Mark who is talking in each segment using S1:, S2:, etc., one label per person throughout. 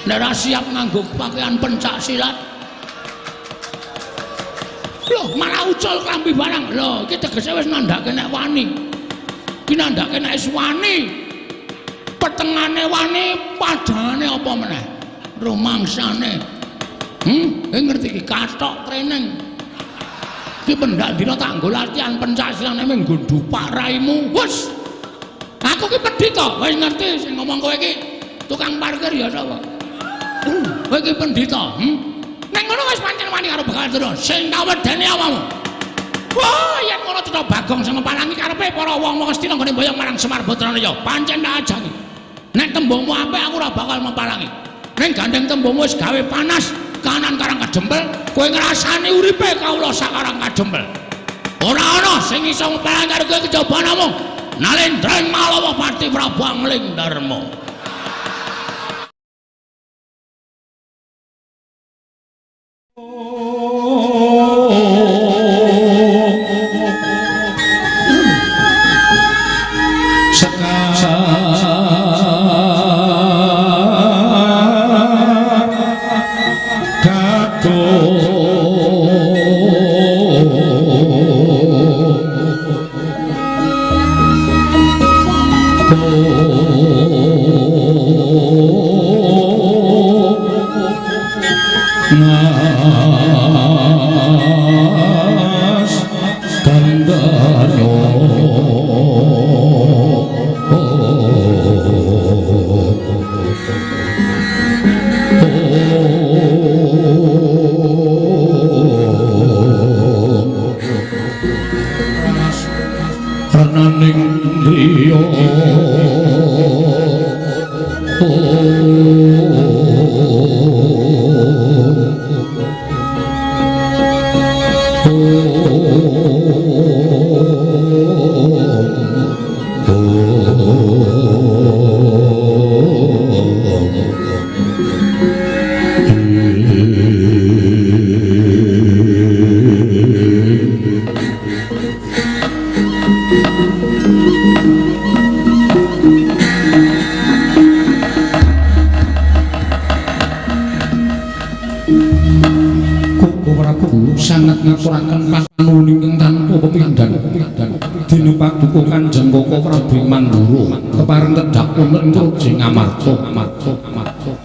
S1: Nek ora siap nganggo pakaian pencak silat. Loh, malah ucul klambi barang. Lho, iki tegese wis nandhake nek wani. Iki nandhake nek wis wani. Petengane wani, padane apa meneh? Rumangsane. Kowe ngerti iki kathok training. Iki pendak dina tak nggo latihan pencak silat mung nggo ndupak raimu. Wes. Aku ki pendhita, wis ngerti sing ngomong kowe iki tukang parkir ya sapa? Kowe iki pendhita, Ning ngono wis pancen wani karo Begawan Durna. Sing tak wedeni awakmu. Wah, yen ngono cetha Bagong sing ngepalangi karepe para wong-wong Astina nggone mboyong marang Semar Badranaya. Pancen tak ajangi. Nek tembungmu apik aku ora bakal mempalangi. Ning gandeng tembungmu wis gawe panas kanan karang kajempel, kowe ngrasani uripe kawula sakarang kajempel. Ora ana sing iso ngepalangi karo kowe kejaba namung Nalendra ing Malawa Pati Prabu Angling Darma.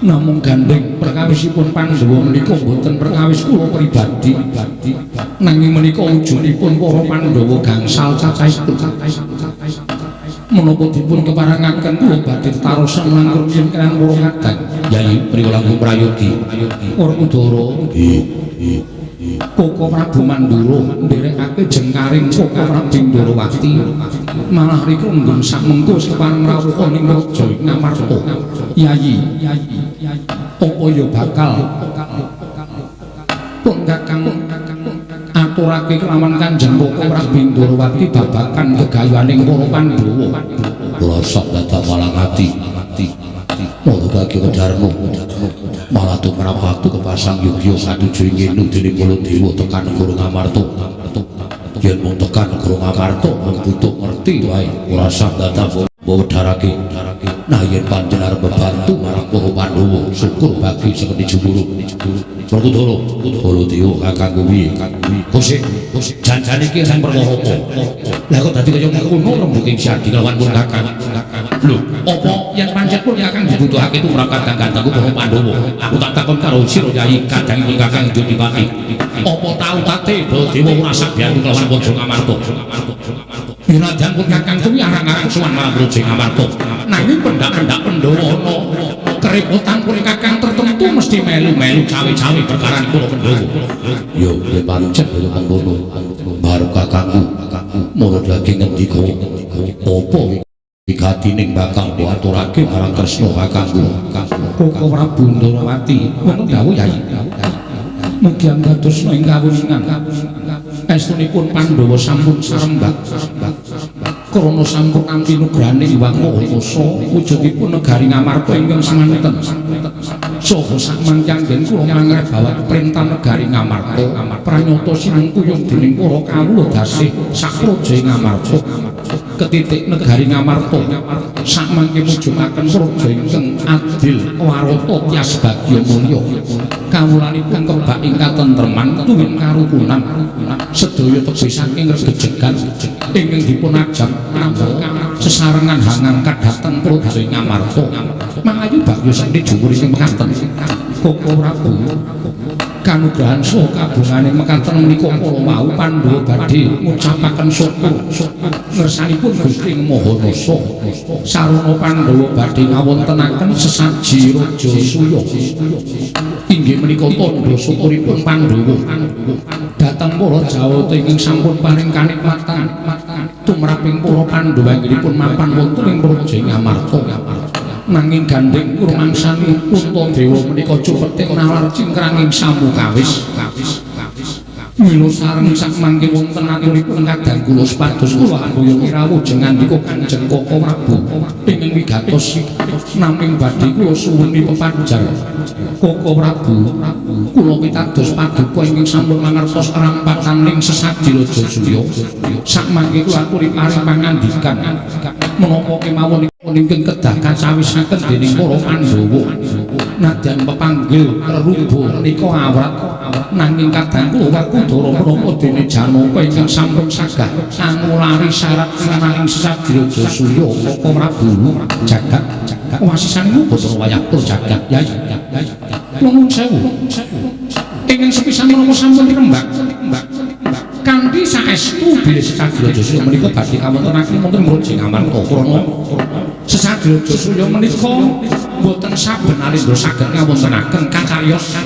S2: Namung gandeng perkawisipun Pandhawa menika boten perkawis kula pribadi, nanging menika wujudipun para Pandhawa gangsal cacahipun. Menapa dipun keparengaken kula badhe tetarosan langkung yen kaliyan para kadang
S1: Yayi mriku langkung prayogi.
S2: Werkudara. Koko Prabu Mandura nderekake jengkaring Koko Prabu Ndorowati malah rika nggon sakmengko kepareng rawuh ning Raja Ngamarta. Yayi, apa ya bakal pun kakang aturake kelawan Kanjeng Koko Prabu Ndorowati babagan gegayuhaning para Pandhawa?
S1: Kula sok dadak malang ati. Mula bagi Wedarma malah tumrap waktu kepasang yogya katuju ing ngenu dening Baladewa tekan negara Ngamarta. Yen mung tekan negara Ngamarta mung butuh ngerti wae ora sah dadak mbok wedharake. Nah yen panjenengan arep membantu marang para Pandhawa syukur bagi seketi jumuru. Werkudara, Baladewa kakangku piye? Kosik, janjane iki sing perkara apa? Lah kok dadi kaya ngono rembuking Syadi lawan pun kakang. Lho, apa yen pancen pun kakang dibutuhake tumrap kadang-kadangku para Pandhawa? Aku tak takon karo sira Yayi kadangipun kakang Jodipati. Apa tau tate Baladewa ora sabiyantu kelawan Praja Ngamarta? Yen pun kakang kuwi arang-arang sowan marang Praja Ngamarta. Nanging pendak-pendak Pandhawa ana kerepotan pun kakang tertentu mesti melu-melu cawe-cawe perkara para Pandhawa. Yo yen pancen kaya mengkono barep kakangku mula lagi ngendika apa wigatining bakal mbok aturake marang Kresna kakangku.
S2: Koko Prabu Ndorowati wonten dawuh Yayi. Mugi andadosna ing kawuningan estunipun Pandhawa sampun sarembak krana sampun nampi nugrahane Hyang Maha Kuwasa wujudipun negari Ngamarta ingkang semanten. Saha sakmangke anggen kula mangreh bawat perintah negari Ngamarta pranyata sinengkuyung dening para kawula dasih sapraja Ngamarta. Ketitik negari Ngamarta sakmangke mujudaken praja ingkang adil warata tias bagya mulya. Kawulanipun kebak ing katentreman tuwin karukunan sedaya tebih saking regejegan ingkang dipun ajab sesarengan hangangkat dhateng praja ing Ngamarta. Mangayu bagya sakti jumur ing mekaten. Koko Prabu kanugrahan saha kabungane mekaten menika kala wau Pandhawa badhe ngucapaken syukur ngersanipun Gusti Maha Rasa. Sarana Pandhawa badhe ngawontenaken sesaji Raja Suya. Inggih menika tandha syukuripun Pandhawa dhateng para Jawata ingkang sampun paring kanikmatan tumraping para Pandhawa anggenipun mapan wonten ing praja Ngamarta. Nanging gandheng rumangsani Puntadewa menika cupeting nalar cingkranging samukawis. Mila sareng sakmangke wonten aturipun kadang kula supados kula amboyo rawuh jengandika Kanjeng Koko Prabu ingkang wigatos naming badhe kula suwuni pepajar. Koko Prabu kula pitados paduka ingkang sampun mangertos rampataning sesaji Raja Suya. Sakmangke kula aturi paring pangandikan menapa kemawon ingkang kedah kacawisaken dening para Pandhawa. Nadyan pepanggil reruba menika awrat nanging kadang kula Werkudara menapa dene Janaka ingkang sampun sagah angulari syarat menawi sesaji Raja Suya. Koko Prabu jagat wasisanipun Bathara Wayahpur jagat yai. Nuwun sewu. Ingkang sepisan menapa sampun rembag kanthi saestu bilih sesaji Raja Suya menika badhe kawontenaken wonten praja Ngamarta. Krana sesaji Raja Suya menika boten saben alendra saged ngawontenaken kacariyos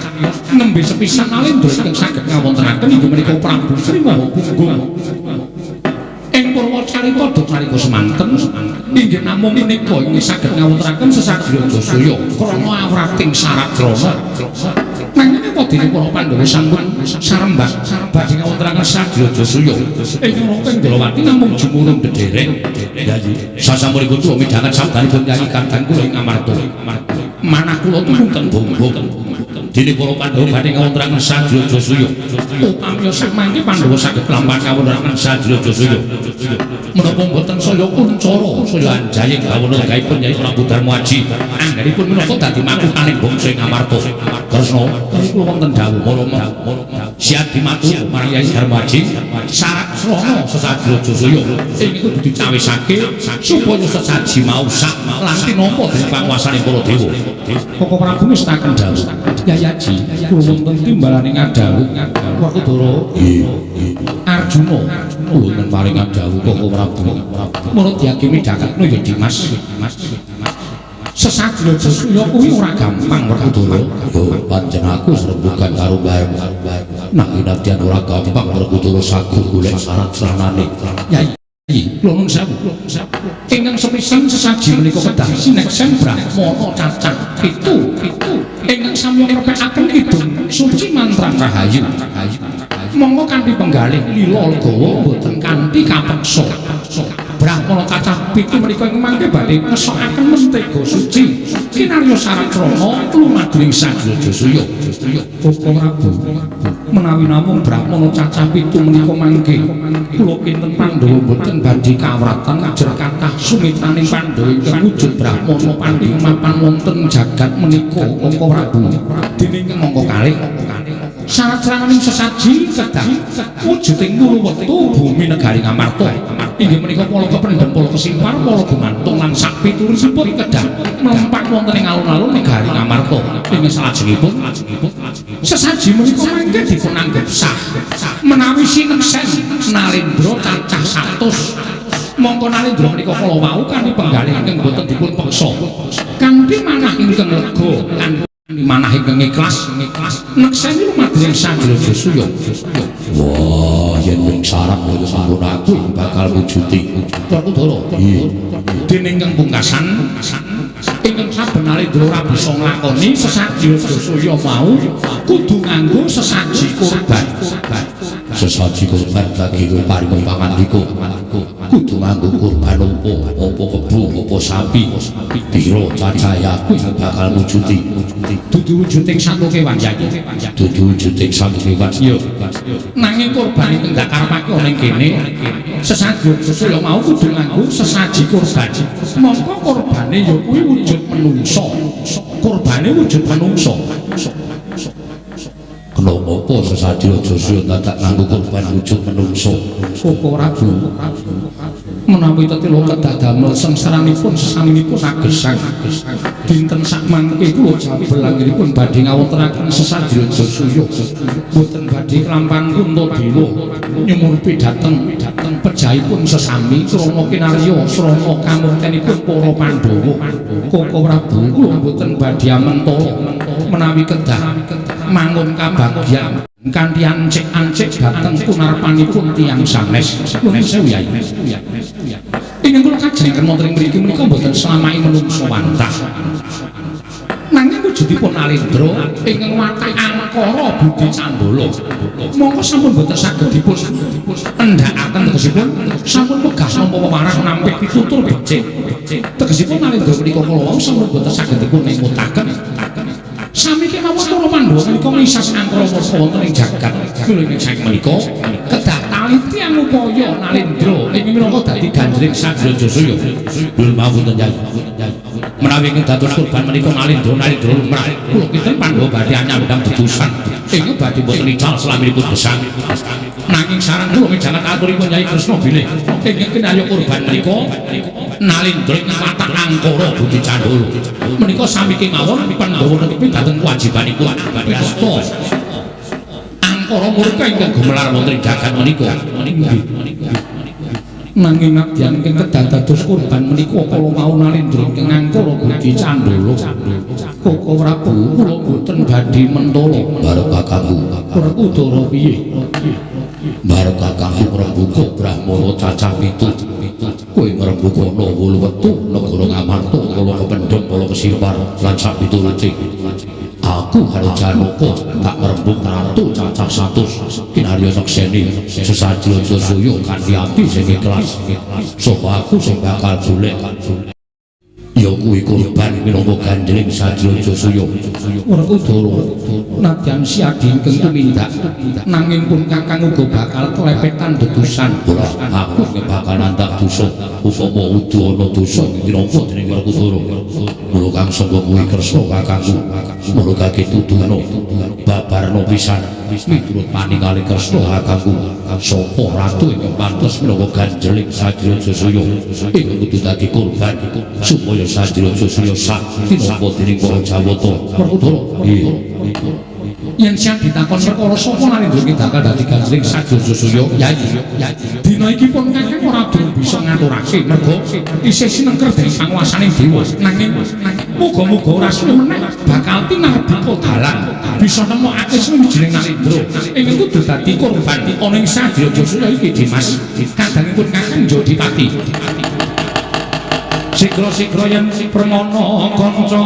S2: nembe sepisan alendra ingkang saged ngawontenaken inggih menika Prabu Sri Maha Punggung. Ing Purwacarita nalika semanten inggih namung menika ingkang saged ngawontenaken sesaji Raja Suya krana awrating syarat drana. Nanging apa dene para Pandhawa sampun sarembag badhe ngawontenaken sesaji Raja Suya ing Raka Indrawati namung jumurung dederek. Yayi sasampunipun kula midhanget sabdanipun Yayi kadang kula ing Ngamarta manah kula tumunten bombong dene para Pandhawa badhe ngawontenaken sesaji Raja Suya. Upami samangke Pandhawa saged lampahan ngawontenaken sesaji Raja Suya menapa mboten saya kuncara saya anjaying bawana gaipun Yayi Prabu Darmaji anggenipun minangka dadi makuthaning bangsa ing Ngamarta. Kresna kula wonten dawuh para siadi matur marang Yayi Darmaji syarat srana sesaji Raja Suya ing kudu dicawisake supaya sesaji mau sak lan tinampa dening panguwasaning para dewa. Koko Prabu ngestaken dawuh Yayi Aji kula wonten timbalane ngadhawuh Werkudara Arjuna wonten paring dawuh Koko Prabu menurut diyakini dakatno ya Dimas sesaji Raja Suya kuwi ora gampang Werkudara.
S1: Yo pancen aku srembugan karo bareng nanging nadyan ora gampang Werkudara saguh golek syarat sranane.
S2: Yayi kula nuwun sewu ingkang sepisan sesaji menika kedah sineksen brahmana cacah pitu ingkang sami ngrepekaken kidung suci mantran rahayu. Monggo kanthi penggalih lila legawa boten kanthi kapeksa. Brahmana cacah pitu menika ing mangke badhe ngesokaken mentega suci kinarya syarat krana lumaduring saji Raja Suya. Koko Prabu menawi namung brahmana cacah pitu menika mangke kula kinten Pandhawa boten badhe kawratan ajar kathah sumitraning Pandhawa ingkang wujud brahmana pandhi mapan wonten jagat menika Koko Prabu. Dene ingkang mangka kalih syarat srananing sesaji kedah wujuding wulu wektu bumi negari Ngamarta inggih menika pala kependhem pala kesimpar pala gumantung lan sakpiturisipun kedah mlempak wonten ing alun-alun negari Ngamarta. Ing salajengipun sesaji menika mangke dipun anggep sah menawi sineksen nalendra cacah 100. Mongko nalendra menika kala wau kanthi penggalih ingkang boten dipun peksa kanthi manah ingkang lega kanthi manah ingkang ikhlas nekseni lumaduring saji Raja Suya.
S1: Wah yen wing syarat kaya sampun aku bakal wujudi.
S2: Werkudara dene ingkang pungkasan ingkang saben alendra ora bisa nglakoni sesaji Raja Suya mau kudu nganggo sesaji kurban.
S1: Sesaji kurban bagi paring pangandika kudu nganggo kurban apa apa kebo apa sapi pira cacahe aku sing bakal mujudi
S2: Dudu wujuding satu kewan Yai.
S1: Dudu wujuding satu kewan.
S2: Iya. Nanging kurban ingkang dak karepake ana ing kene sesaji Jasuya mau kudu nganggo sesaji kurban. Mongko kurbane ya kuwi wujud menungsa. Kurbane wujud menungsa.
S1: Kena apa sesaji Jasuya dadak nganggo kurban wujud menungsa?
S2: Koko Prabu, menawi tetila kedah damel sengsaranipun sesaminipun agesang. Dinten sakmangke kula jabel anggenipun badhe ngawontenaken sesaji Jasuya. Boten badhe kelampahan Puntadewa nyumurpi dhateng pejahipun sesami krana kinarya srana kamuktenipun para Pandhawa. Koko Prabu, kula boten badhe amentala menawi kedah mangun kabagyan kanthi ancik-ancik dhateng punarpanipun tiyang sanes. Nuwun sewu Yai. Ingkang kula kajenengaken wonten ing mriki menika boten selamahe menungso wantah. Nanging wujudipun Nalendra ingkang watak angkara budi candala. Mongko sampun boten saged dipun endhakaken tegesipun sampun wegah nampa wewarah nampik pitutur becik. Tegesipun Nalendra menika kala wau sampun boten saged dipun emutaken. Sami kemawon para Pandhawa menika misas angkara murka wonten ing jagat. Kula ing saking menika kedah taliti angupaya Nalendra ing minangka dadi ganjring Sadra Jasuya.
S1: Nuwun pangapunten Yai.
S2: Menawi ingkang dados kurban menika Nalendra Nalendra lumrah. Kula kinten Pandhawa badhe anyandhang dedusan ingkang badhe boten ical selaminipun gesang. Nanging saran kula mijangan aturipun Yai Kresna bilih ingkang kinarya kurban menika Nalendra ing watak angkara budi candala. Menika sami kemawon Pandhawa netepi dhateng kewajibanipun prasta angkara murka ingkang gumelar wonten ing jagat menika. Nanging nadyan ingkang kedah dados kurban menika kala wau Nalendra ingkang angkara budi candala. Koko Prabu, kula boten badhe mentala.
S1: Barep kakangku.
S2: Werkudara piye?
S1: Barep kakangku ngrembuka Brahmana cacah 7. Kowe ngrembuka ana 8 wektu negara Ngamarta kala kependhem kala kesimpar lan sapiturute. Aku karo Janaka tak ngrembug ratu cacah 100 kinarya nekseni sesaji Jasuya kanthi ati sing ikhlas. Sapa aku sing bakal golek ya kuwi kurban minangka ganjeling Sadra Jasuya.
S2: Werkudara, nadyan siadi ingkang tumindak nanging pun kakang uga bakal klepetan dedusan.
S1: Ora, aku bakal nandak dosa upama udu ana dosa kinangka dening Werkudara. Mula kang sangga kuwi Kresna kakangku, mula kage tuduhna babarna pisan miturut paningale Kresna kakangku. Sapa ratu ingkang pantes minangka ganjeling Sadra Jasuya ingkang kudu dadi kurban supaya Sadra Jasuya sak tinampa dening para Jawata.
S2: Werkudara,
S1: Iya.
S2: Yen siang ditakon perkara sapa Nalendra iki bakal dadi ganjeling Sadra Jasuya, Yai. Dina iki pun kakang ora durung bisa ngaturake merga isih sinengker dening panguwasaning dewa. Nanging muga-muga ora suwe meneh bakal tinarbika dalan bisa nemokake sawijining Nalendra ingkang kudu dadi korban ana ing Sadra Jasuya iki Dimas. Kadangipun kakang Jodipati. Sigra-sigra yen premana kanca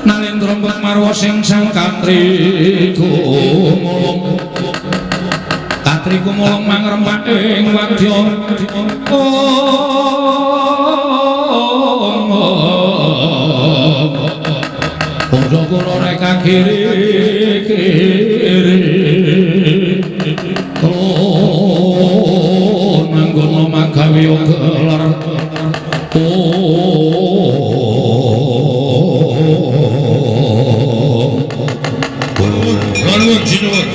S2: Nalendra mbok marwa sing sang katri gumulung katri gumulung mangrempak ing wadya. Padha kula reka kiri kiri nanggono magawe gelar.
S1: Nuwun sinuwun.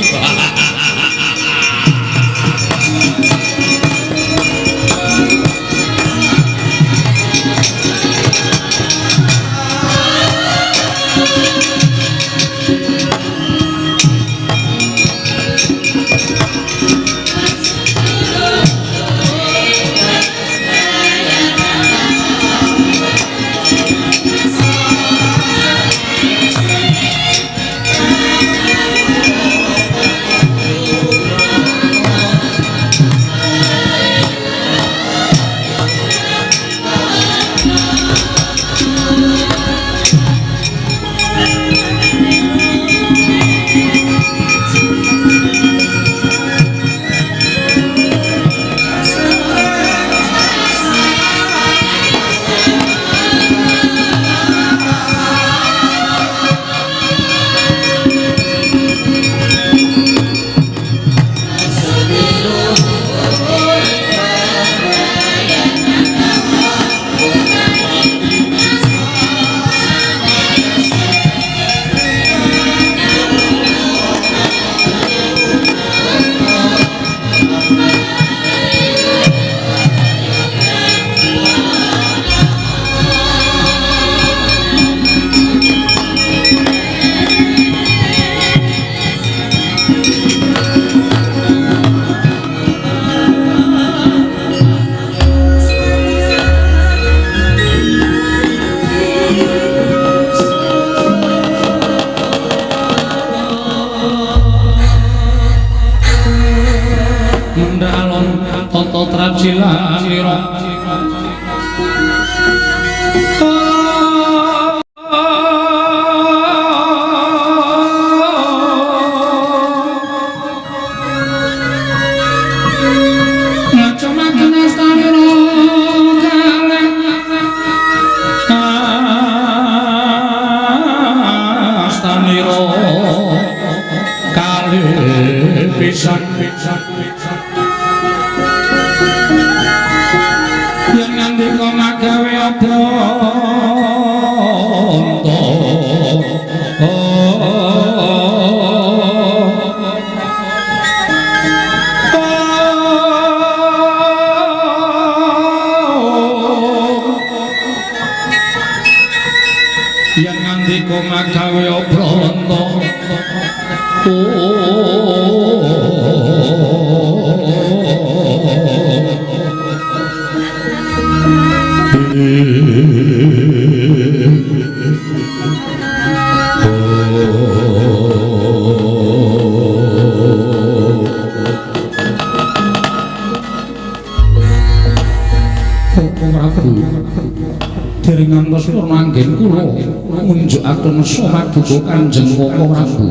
S2: Maduka Kanjeng Koko Prabu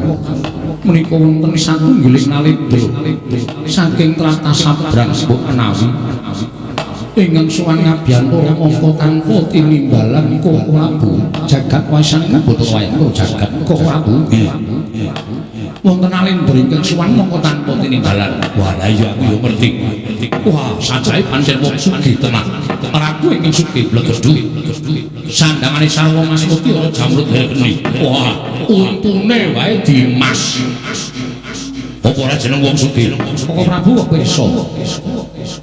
S2: menika wonten satunggiling nalendra saking tlatah Sabrang mbok menawi ingkang sowan ngabiyantara mangka tanpa tinimbalan Koko Prabu jagat wayang boten wayang jagat Koko Prabu wonten nalendra ingkang sowan mangka tanpa tinimbalan. Wah lha iya aku ya ngerti. Wah sajae pancen wong sugih tenan. Ratu ingkang sugih blegedu sandangane sarwa mas putih ora jamrut geni. Wah, untune wae dimas. Apa ora jeneng wong sugih? Koko Prabu kok pirsa.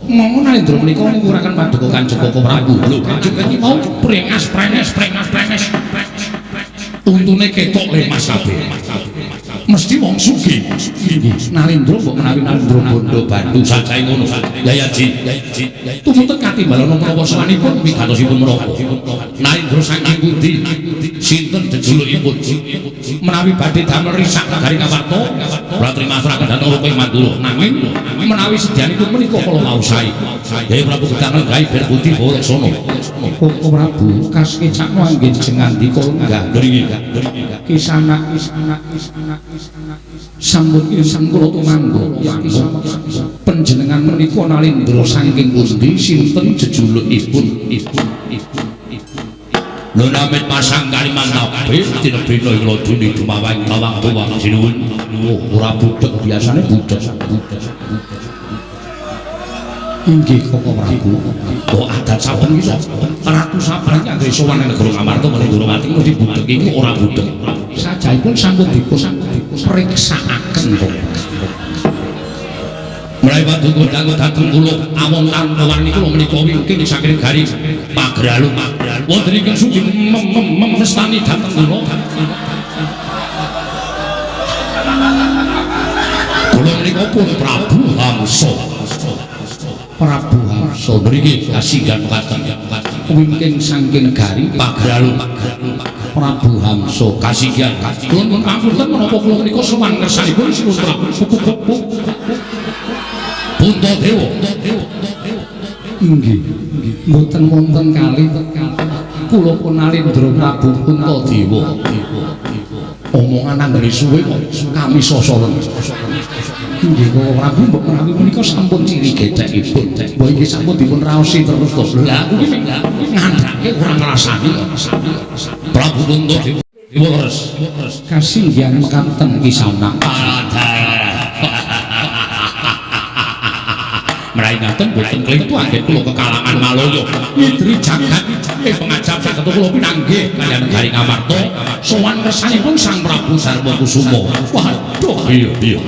S2: Monggo nalendra menika nguraken paduka Kanjeng Koko Prabu. Lho, Kanjeng iki mau prengas prenges prengas prenges. Untune ketok lemas kabeh. Mesti wong sugih. Nalendra mbok menawi nalendra bondo bandu sajae ngono. Yayaji, tumutut katimbalana menapa sowanipun wigatosipun menapa? Nalendra saking pundi? Sinten jejulukipun? Menawi badhe damel risak nagari Ngamarta, kula trima asraken dhateng Rukih Mandura. Nanging menawi sedyanipun menika kala wau sae. Yai Prabu Gedang Lenggahi Bir Budi Bawa Laksana. Koko Prabu kasekcakno anggen jengandika lenggah. Kisanak sampun insang kula tumangga panjenengan menika nalendra saking pundi sinten jejulukipun? Lho namit pasang Kalimantan tinebina ing laduni dumawang tawang tuwang sinuwun. Ora budhek biasane budhek. Inggih Koko Prabu. Oh adat saben iki ratu saben iki anggere sowan ning negara Ngamarta meneng Ndorowati mesti budhek iki ora budhek. Sajaipun sampun dipun priksakaken kok. Mulai paduka dangu dhateng kula awong tanpa warni kula menika wingking saking garing Pagralu. Wonten ingkang sudi mestani dhateng kula. Kula menika pun Prabu Hamsa. Prabu Hamsa mriki kasinggan mekaten wingking saking garing Pagralu. Prabu Hamsa kasinggan. Kula pun pangapunten menapa kula menika sowan ngersanipun Sinuwun Prabu Puntadewa. Inggih, mboten wonten kalih kula pun nalendra Prabu Puntadewa.
S1: Omongan anggere suwe kok kami sosolen. Nggih Koko Prabu, mbok menawi menika sampun ciri gethekipun. Mbok iki sampun dipun raosi terus to. Lha aku iki ngandhake ora ngrasani kok. Prabu Puntadewa leres.
S2: Kasinggihan mekaten Kisana.
S1: Menawi ngaten boten klentu anggen kula kekalangan Malaya. Ngidri jagat ing pengajap saged kula pinanggih kaliyan negari Ngamarta. Sowan kersanipun Sang Prabu Darma Kusuma. Waduh, iya iya.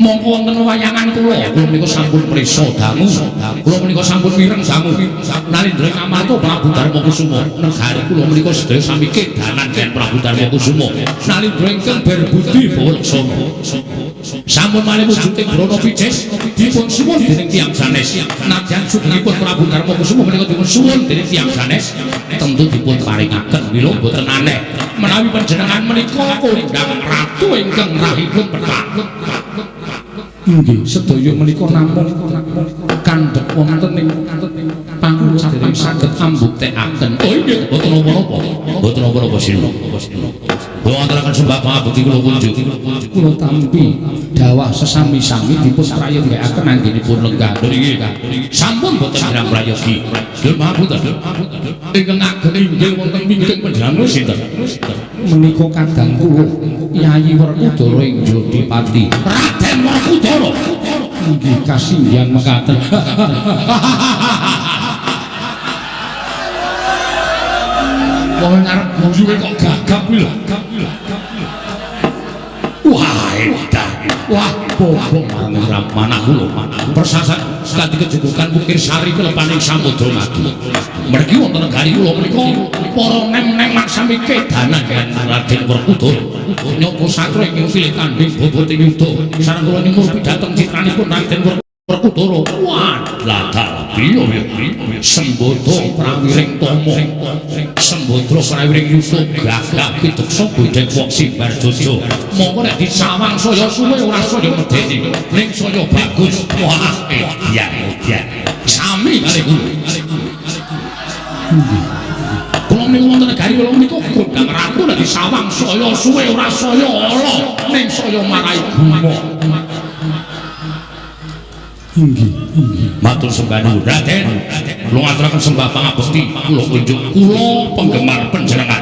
S1: Mongko wonten wewayangan kula, kula menika sampun prisa dangu. Kula menika sampun mireng dangu. Nalindra Ngamarta Prabu Darma Kusuma. Negari kula menika sedaya sami kedanan kaliyan Prabu Darma Kusuma. Nalindra ingkang berbudi bawa laksana. Sampun malih wujuding Brana Picis dipun suwun dening tiyang sanes. Nadyan sugengipun Prabu Darma Kusuma menika dipun suwun dening tiyang sanes, tentu dipun paringaken mila boten aneh menawi panjenengan menika kondhang ratu ingkang rahipun pethak.
S2: Inggih, sedaya menika namung kandhek wonten ing pangucapan saged
S1: ambuktekaken. Oh inggih, boten napa-napa. Boten napa-napa sinuwun. Kula aturaken sembah pangabekti kula kunjuk.
S2: Kula tampi dawah sesami-sami dipun prayogakaken anggenipun lenggah.
S1: Nggih, sampun boten kirang prayogi. Lho mahapunten. Ingkang ageng inggil wonten wingking panjenengan sinten?
S2: Menika kadang kula Yayi Werkudara ing Jodipati.
S1: Raden Werkudara.
S2: Inggih kasinggihan mekaten.
S1: Wong ngarep guyune kok gagap kuwi lho. Wah, edan. Wah, bobong marang manah kula. Persasat kanthi kejegukan Wukir Sari kelepaning samudra madu. Mergi wonten negari kula menika para nem-nem maksami kedanan kaliyan Raden Werkudara. Nyata satra ing pilih tanding boboting yuda. Sareng kula nyuwun pidhateng citranipun Raden Werkudara. Wah, dalah piye piye. Sembada prawiring tama. Sembadra prawiring yuda gagah pideksa bodhek wok simbar jojo. Monggo nek disawang saya suwe ora saya medeni, ning saya bagus. Wah, edan edan. Sami kalih kula. Kula menika wonten negari kula menika kondhang ratu nek disawang saya suwe ora saya ala, ning saya marai guma.
S2: Inggih, inggih.
S1: Matur sembah nuwun Raden. Kula ngaturaken sembah pangabekti kula kunjuk kula penggemar panjenengan.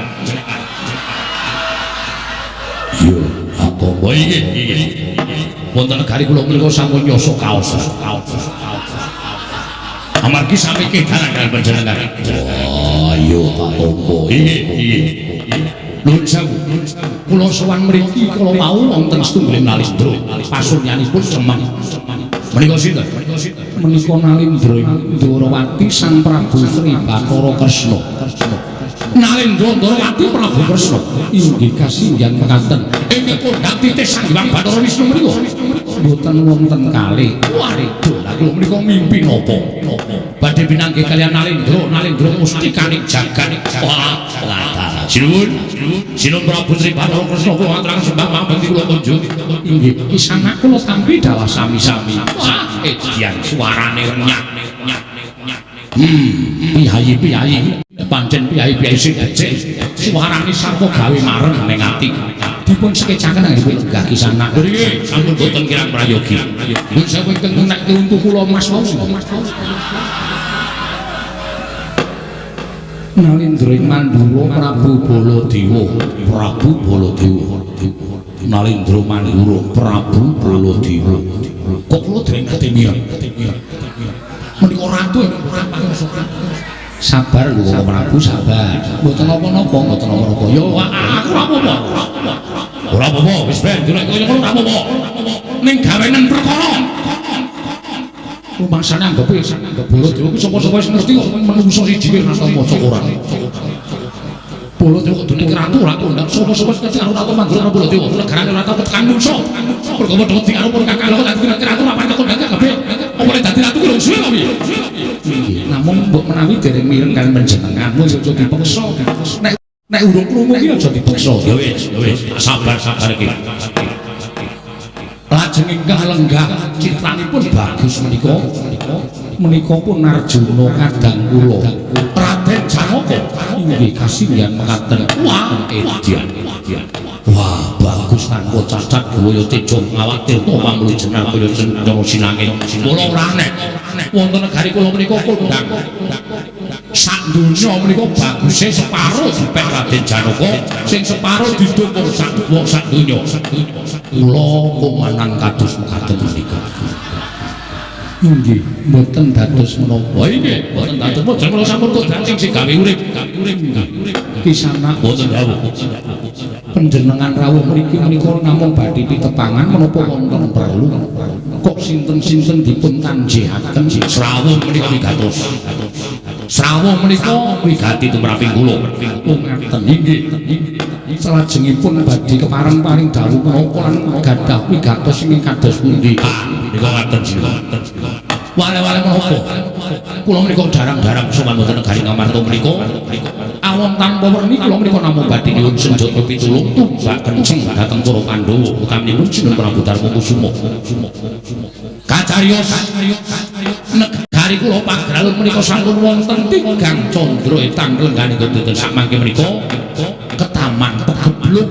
S1: Iya, apa inggih inggih. Wonten negari kula menika sampun yasa kaos. Amargi sami kedanan kaliyan panjenengan. Wah, iya tak tampa. Inggih, inggih. Nuwun sewu. Kula sowan mriki kala wau wonten setunggaling Nalindra. Pasuryanipun Semang. Menika sinten?
S2: Menika Nalindra Ndorowati Sang Prabu Sri Bathara Kresna.
S1: Nalindra Ndorowati Prabu Kresna.
S2: Inggih kasinggihan mekaten.
S1: Ingkang kondhang titih Sang Hyang Bathara Wisnu menika.
S2: Mboten wonten kalih.
S1: Waduh, lha kula menika mimpi napa? Badhe pinanggih kaliyan Nalindra, Nalindra mustikaning jagat. Wah, dalah. Sinuwun, sinuwun Prabu Sri Bathara Kresna kula aturaken sembah pangabekti kula kunjuk.
S2: Inggih, kisana kula tampi dawah sami-sami.
S1: Wah, edan suarane renyah. Piyayi-piyayi, pancen piyayi-piyayi sing becik, suarane sarwa gawe mareng ning ati.
S2: Dipun sekecaken anggenipun lenggah kisana.
S1: Nggih, sampun boten kirang prayogi.
S2: Nuwun sewu ingkang menekke untu kula Mas wau. Nalindra ing Mandura Prabu Baladewa,
S1: Prabu Baladewa. Nalindra Mandura Prabu Baladewa. Kok kula dereng nate mireng. Menika ratu ingkang ora pangrasa.
S2: Sabar lho Koko Prabu, sabar. Mboten napa-napa, mboten napa-napa.
S1: Ya aku ora apa-apa. Ora apa-apa, wis ben dilek kaya ngono ora apa-apa. Ning gawenen perkara.
S2: Rumangsane anggepe Baladewa kuwi sapa-sapa wis ngerti kok menungso siji wis ora tau maca koran.
S1: Baladewa kudune ratu ora kondang sapa-sapa wis ngerti karo Ratu Mandura karo Baladewa. Negarane ora tau tekan mungsa. Mergo padha wedi karo para kakang kok dadi ratu ora pancen kondang kabeh. Apa nek dadi ratu kuwi suwe kok piye?
S2: Inggih, namung mbok menawi dereng mireng kaliyan panjenengan, mung aja dipeksa. Nek nek urung krungu ki aja dipeksa.
S1: Ya wis, ya wis, sabar-sabar iki.
S2: Lajeng ingkang lenggah citranipun bagus menika menika pun Arjuna kadang kula Raden Janaka inggih kasinggihan mekaten. Wah, edian. Wah, bagus tanpa cacat gaya teja ngawak tirta pamulu jenar kaya cendana sinangit. Kula ora aneh. Wonten negari kula menika kondhang. Sak donya menika baguse separo dipek Raden Janaka, sing separo didukung sak wong sak donya. Kula kumanan kados mekaten menika. Inggih, mboten dados menapa. Inggih, mboten dados. Mboten kula sampun kodrating sing gawe urip. Kisanak mboten dawuh. Panjenengan rawuh mriki menika namung badhe pitepangan menapa wonten perlu? Kok sinten-sinten dipun tanjihaken? Srawuh menika wigatos. Srawuh menika wigati tumraping kula. Oh ngaten inggih. Salajengipun badhe kepareng paring dawuh menapa lan gadah wigatos ingkang kados pundi? Nika ngaten sinten. Wale-wale menapa? Kula menika jarang-jarang sowan wonten negari Ngamarta menika. Awon tanpa werni kula menika namung badhe nyuwun senjata pitulung tumbak kenceng dhateng para Pandhawa utaminipun Sinuwun Prabu Darma Kusuma. Kacariyos negari kula Pagralun menika sampun wonten tigang candra etang lenggane dinten sakmangke menika ketaman pegebluk.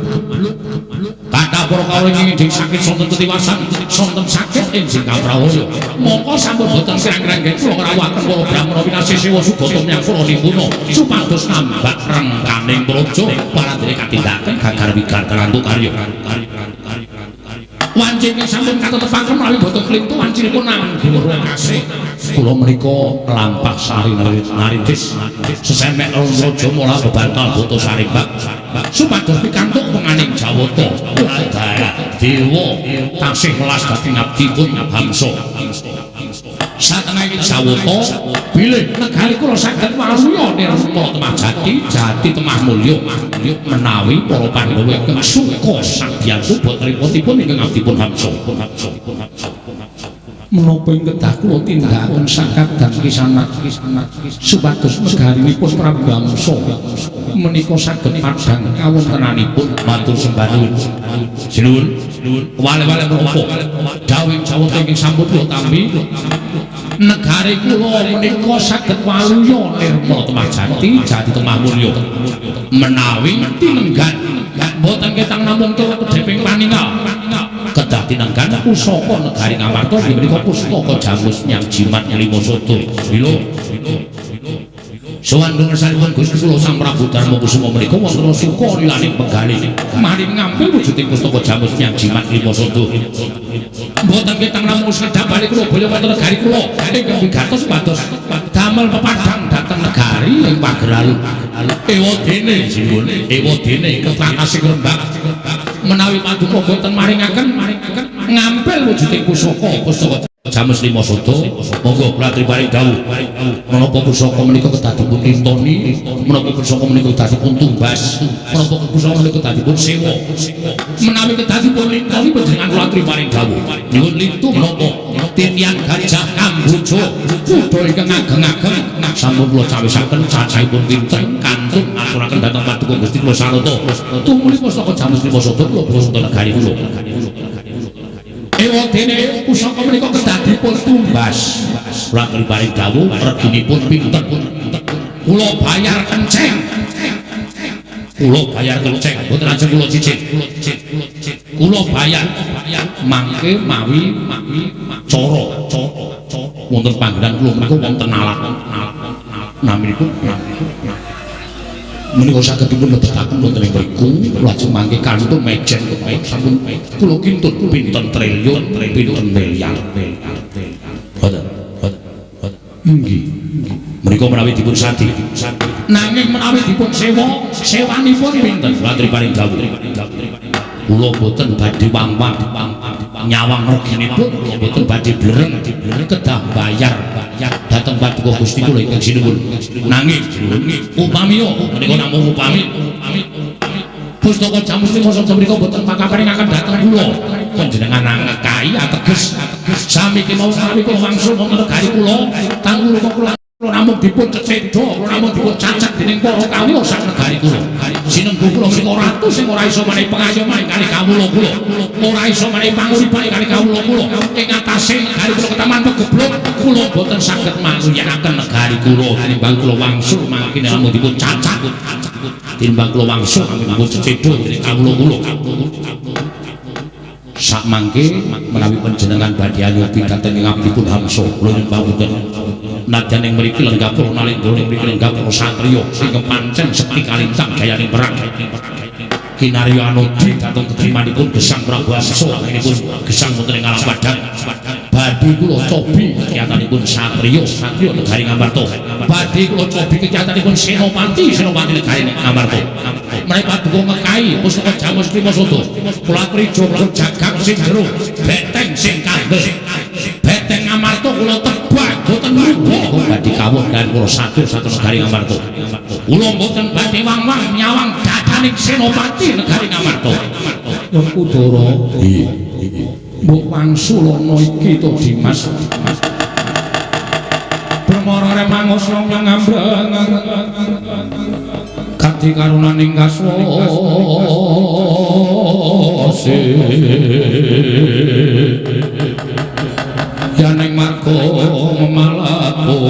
S2: Kathah para kawula ingkang sakit sonten ketiwasan, sonten sakit enjing kaprawaya. Mongko sampun boten kirang-kirang kula ngrawuhaken para brahmana pinasih sewa sugata menyang para nipuna supados nambah rengkaning praja palandene katindakan gagar wigar kalantu karya. Wanci ingkang sampun katetepaken menawi boten klintu wancinipun anggara kasih. Kula menika lampah sari narintis sesemek raja mola bebantal bata sarimbak supados pikantuk penganing Jawata. Daerah dewa tasih welas dhateng abdipun Hamsa. Satengahing Jawata bilih negari kula saged waluya nirmala temah jati, jati temah mulya menawi para Pandhawa ingkang suka sabiyantu boten ripotipun ingkang abdipun Hamsa. Menapa ing kedah kula tindakaken sakadang kisanak supados negarinipun Prabu Hamsa menika saged padhang kawontenanipun? Matur sembah nuwun. Sinuwun. Wale-wale menapa? Dawuhing Jawata ingkang sampun kula tampi negari kula menika saged waluya nirmala temah jati, jati temah mulya menawi tinenggan boten ketang namung turut kedheping paningal kedah tinenggan pusaka negari Ngamarta inggih menika pustaka Jamus Nyang Jimat Lima Sada. Lho sowan ngersanipun Gusti kula Sang Prabu Darma Kusuma menika wonten suka lilaning penggalih mari ngampil wujuding pustaka Jamus Nyang Jimat Lima Sada. Mboten ketang namung sekedhap bali kula boyo wonten negari kula ingkang wigatos supados damel pepadhang dhateng negari ing Pageralun. Ewa dene sinuwun, ewa dene ketangkasing rembak menawi paduka boten maringaken ngampil wujuding pusaka pustaka Jamus Lima Sada. Monggo kula paring dawuh menapa pusaka menika kedah dipun lintoni, menapa pusaka menika kedah dipun tumbas, menapa pusaka menika kedah dipun sewa? Menawi kedah dipun lintoni panjenengan kula paring dawuh nyuwun lintu menapa titian gajah Kamboja kuda ingkang ageng-ageng sampun kula cawisaken cacahipun pinten kantun aturaken dhateng paduka Gusti kula sarata tumuli pusaka Jamus Lima Sada kula wonten negari kula. Ewa dene pusaka menika kedah dipun tumbas. Kula paring dawuh reginipun pinten? Kula bayar kenceng. Kula bayar kenceng, mboten ajeng kula cicil. Kula bayar mangke mawi cara wonten panggenan kula menika wonten alat naminipun menika saged dipun lebetaken wonten ing mriku lajeng mangke kantun mejen sampun kula kintun pinten triliun pinten miliar. Boten inggih menika menawi dipun sadi. Nanging menawi dipun sewa, sewanipun pinten? Kula paring dawuh kula boten badhe wang-wang nyawang reginipun, kula boten badhe blereng kedah bayar dhateng paduka Gusti kula ingkang sinuwun. Nanging upami menika namung upami pustaka Jamus Lima Sada menika boten pakaparingaken dhateng kula panjenengan angekahi ateges sami kemawon menawi kula wangsul wonten negari kula tanggul kula. Kula namung dipun cecedha, kula namung dipun cacet dening para kawula sak negari kula. Sinengguh kula menika ratu sing ora iso menehi pengayoman kalih kawula kula. Ora iso menehi panguripan kalih kawula kula. Ing atase negari kula ketaman pegebluk, kula boten saged maluyakaken negari kula tinimbang kula wangsul mangkene namung dipun cacet. Tinimbang kula wangsul namung dipun cecedha dening kawula kula. Sakmangke menawi panjenengan badhe anyobi dhateng ngabdipun Hamsa, kula nyuwun pangapunten. Nadyan ing mriki lenggah para nalendra ing mriki lenggah para satriya sing pancen sekti kalintang jayaning perang. Kinarya anudi dhateng ketrimanipun gesang Prabu Hamsa inipun gesang wonten ing alam padhang. Badhe kula cobi kekiyatanipun satriya satriya negari Ngamarta. Badhe kula cobi kekiyatanipun senopati senopati negari Ngamarta. Menawi paduka ngekahi pustaka Jamus Klima Sada, kula aturi jaga jagang sing jero, beteng sing kandel. Beteng Ngamarta kula tebak boten lupa badhe kawuh dan kula satur-satur negari Ngamarta. Kula mboten badhe wang-wang nyawang dadaning senopati negari Ngamarta. Werkudara,
S1: Iya.
S2: mbok wangsulana iki to Dimas. Permara remangos nyong ngambreng kadi karunaning kaswase yaning marga memalakung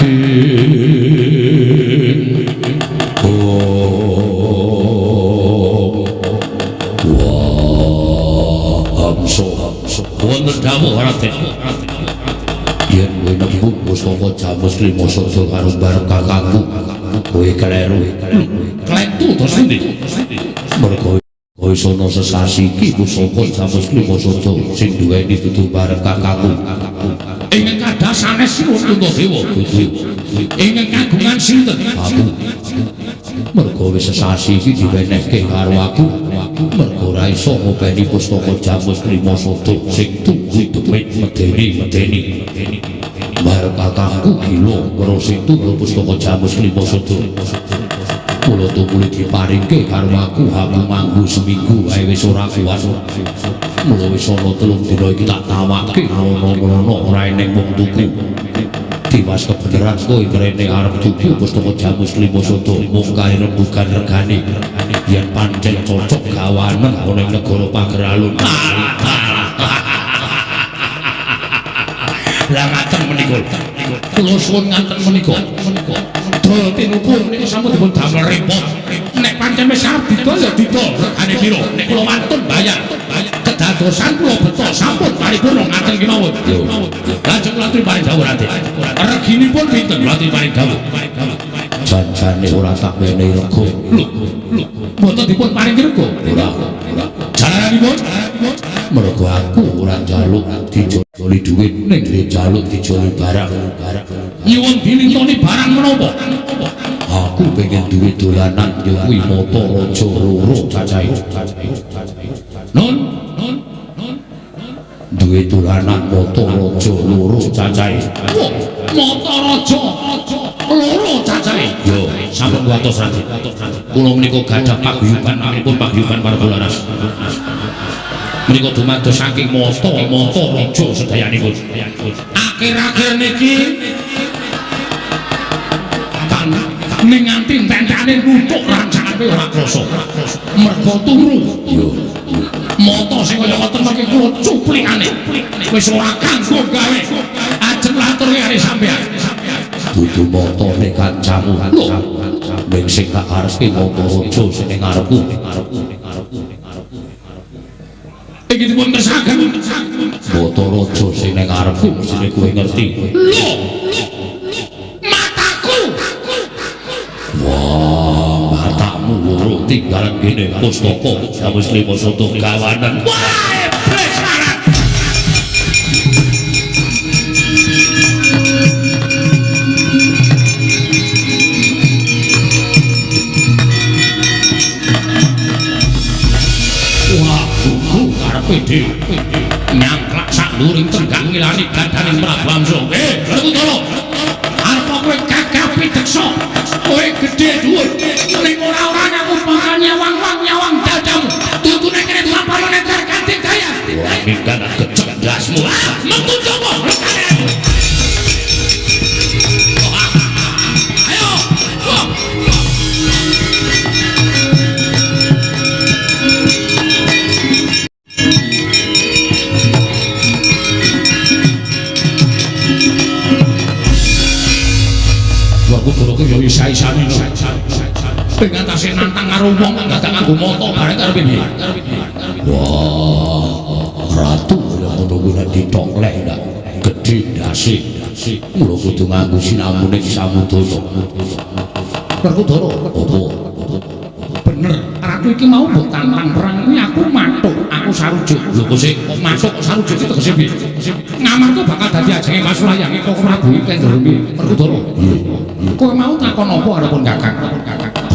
S2: ing
S1: Wah, Hamsa, Hamsa.
S2: Wonten dawuh Raden.
S1: Yen kowe nembung pusaka Jamus Klima Sada karo bareng kakangku, kowe kleru.
S2: Klentu to pundi?
S1: Mergo kowe sono sesasi iki pusaka Jamus Klima Sada sing duweni dudu bareng kakangku.
S2: Ingkang kadah sanes sinuwun Puntadewa.
S1: Dudu.
S2: Ingkang kagungan sinten?
S1: Aku. Mergo wis sesasi iki diwenehke karo aku. Mergo ora iso ngopeni pustaka Jamus Klima Sada sing tuku demit medeni-medeni. Bareng kakangku gila karo sing tuku pustaka Jamus Klima Sada. Kula tumuli diparingke karo aku, aku manggu seminggu ae wis ora kuat. Mula wis ana 3 dina iki tak tawake rono-rono ora eneng wong tuku. Tiwas kebeneran kowe mrene arep tuku pustaka Jamus Klima Sada mung kari rembugan regane. Yen pancen cocok gawanen ana ing negara Pageralun.
S2: Lah ngaten menika. Kula suwun ngaten menika. Dol tinuku menika sampun dipun damel repot. Nek pancen wis arep didol ya didol regane pira. Nek kula wantun bayar. Kedadosan kula beto sampun paripurna ngaten kemawon. Lajeng kula aturi paring dawuh Raden. Reginipun pinten kula aturi paring dawuh?
S1: Janjane ora tak wenehi rega.
S2: Lho, mboten dipun paringi rega.
S1: Ora.
S2: Jalaranipun
S1: Mergo aku ora njaluk dijoli dhuwit ning njaluk dijoli barang.
S2: Nyuwun dilintoni barang menapa?
S1: Aku pengen duwe dolanan ya kuwi mata raja loro cacahe.
S2: Nun, nun,
S1: Duwe dolanan mata raja loro cacahe.
S2: Wah, mata raja loro cacahe.
S1: Yo,
S2: Sampun kuwatos Raden. Kula menika gadah paguyuban naminipun paguyuban Parabolaras. Menika dumados saking mata-mata raja sedayanipun. Akhir-akhir niki kan ning nganti entek-entekane nuthuk rancangane ora krasa. Mergo turu.
S1: Yo.
S2: Mata sing kaya ngoten mangke kula cuplikane. Wis ora kanggo gawe. Ajeng laturke karo sampeyan.
S1: Dudu matane kancamu.
S2: Lho,
S1: Ning sing tak karepke mata raja sing ning ngarepku.
S2: Iki dipun kersakaken.
S1: Mata raja sing ning ngarepku mestine kowe ngerti.
S2: Lho, mataku.
S1: Wah, matamu loro tinggalan kene pustaka Jamus Klima Sada gawanen.
S2: Wah, iblis larat. Wah, gugu karepe dhewe. Nyangklak sak nduring tenggang ngilani dadaning Prabu Hamsa. Werkudara. Arep kowe gagah pideksa. Kowe gedhe dhuwur. Ning ora-ora aku bakal nyawang-wang nyawang dadamu. Tutune kene tuan parone terganti daya.
S1: Wah, minggat gecek ndasmu.
S2: Metu Jawa. tasih nantang karo wong dadak nganggo mata bareng karo piye?
S1: Wah, ratu kaya ngono kuwi nek ditoklek ndak gedhe ndase. Mula kudu nganggo sinamune Samudana.
S2: Werkudara,
S1: apa?
S2: Bener, ratu iki mau mbok tantang perang kuwi aku mathuk, aku sarujuk. Lho kok sik kok mathuk kok sarujuk iki tegese piye? Ngamarta bakal dadi ajenge pasulayange Koko Prabu iki kendel piye? Werkudara. Kowe mau takon apa arepun Kakang?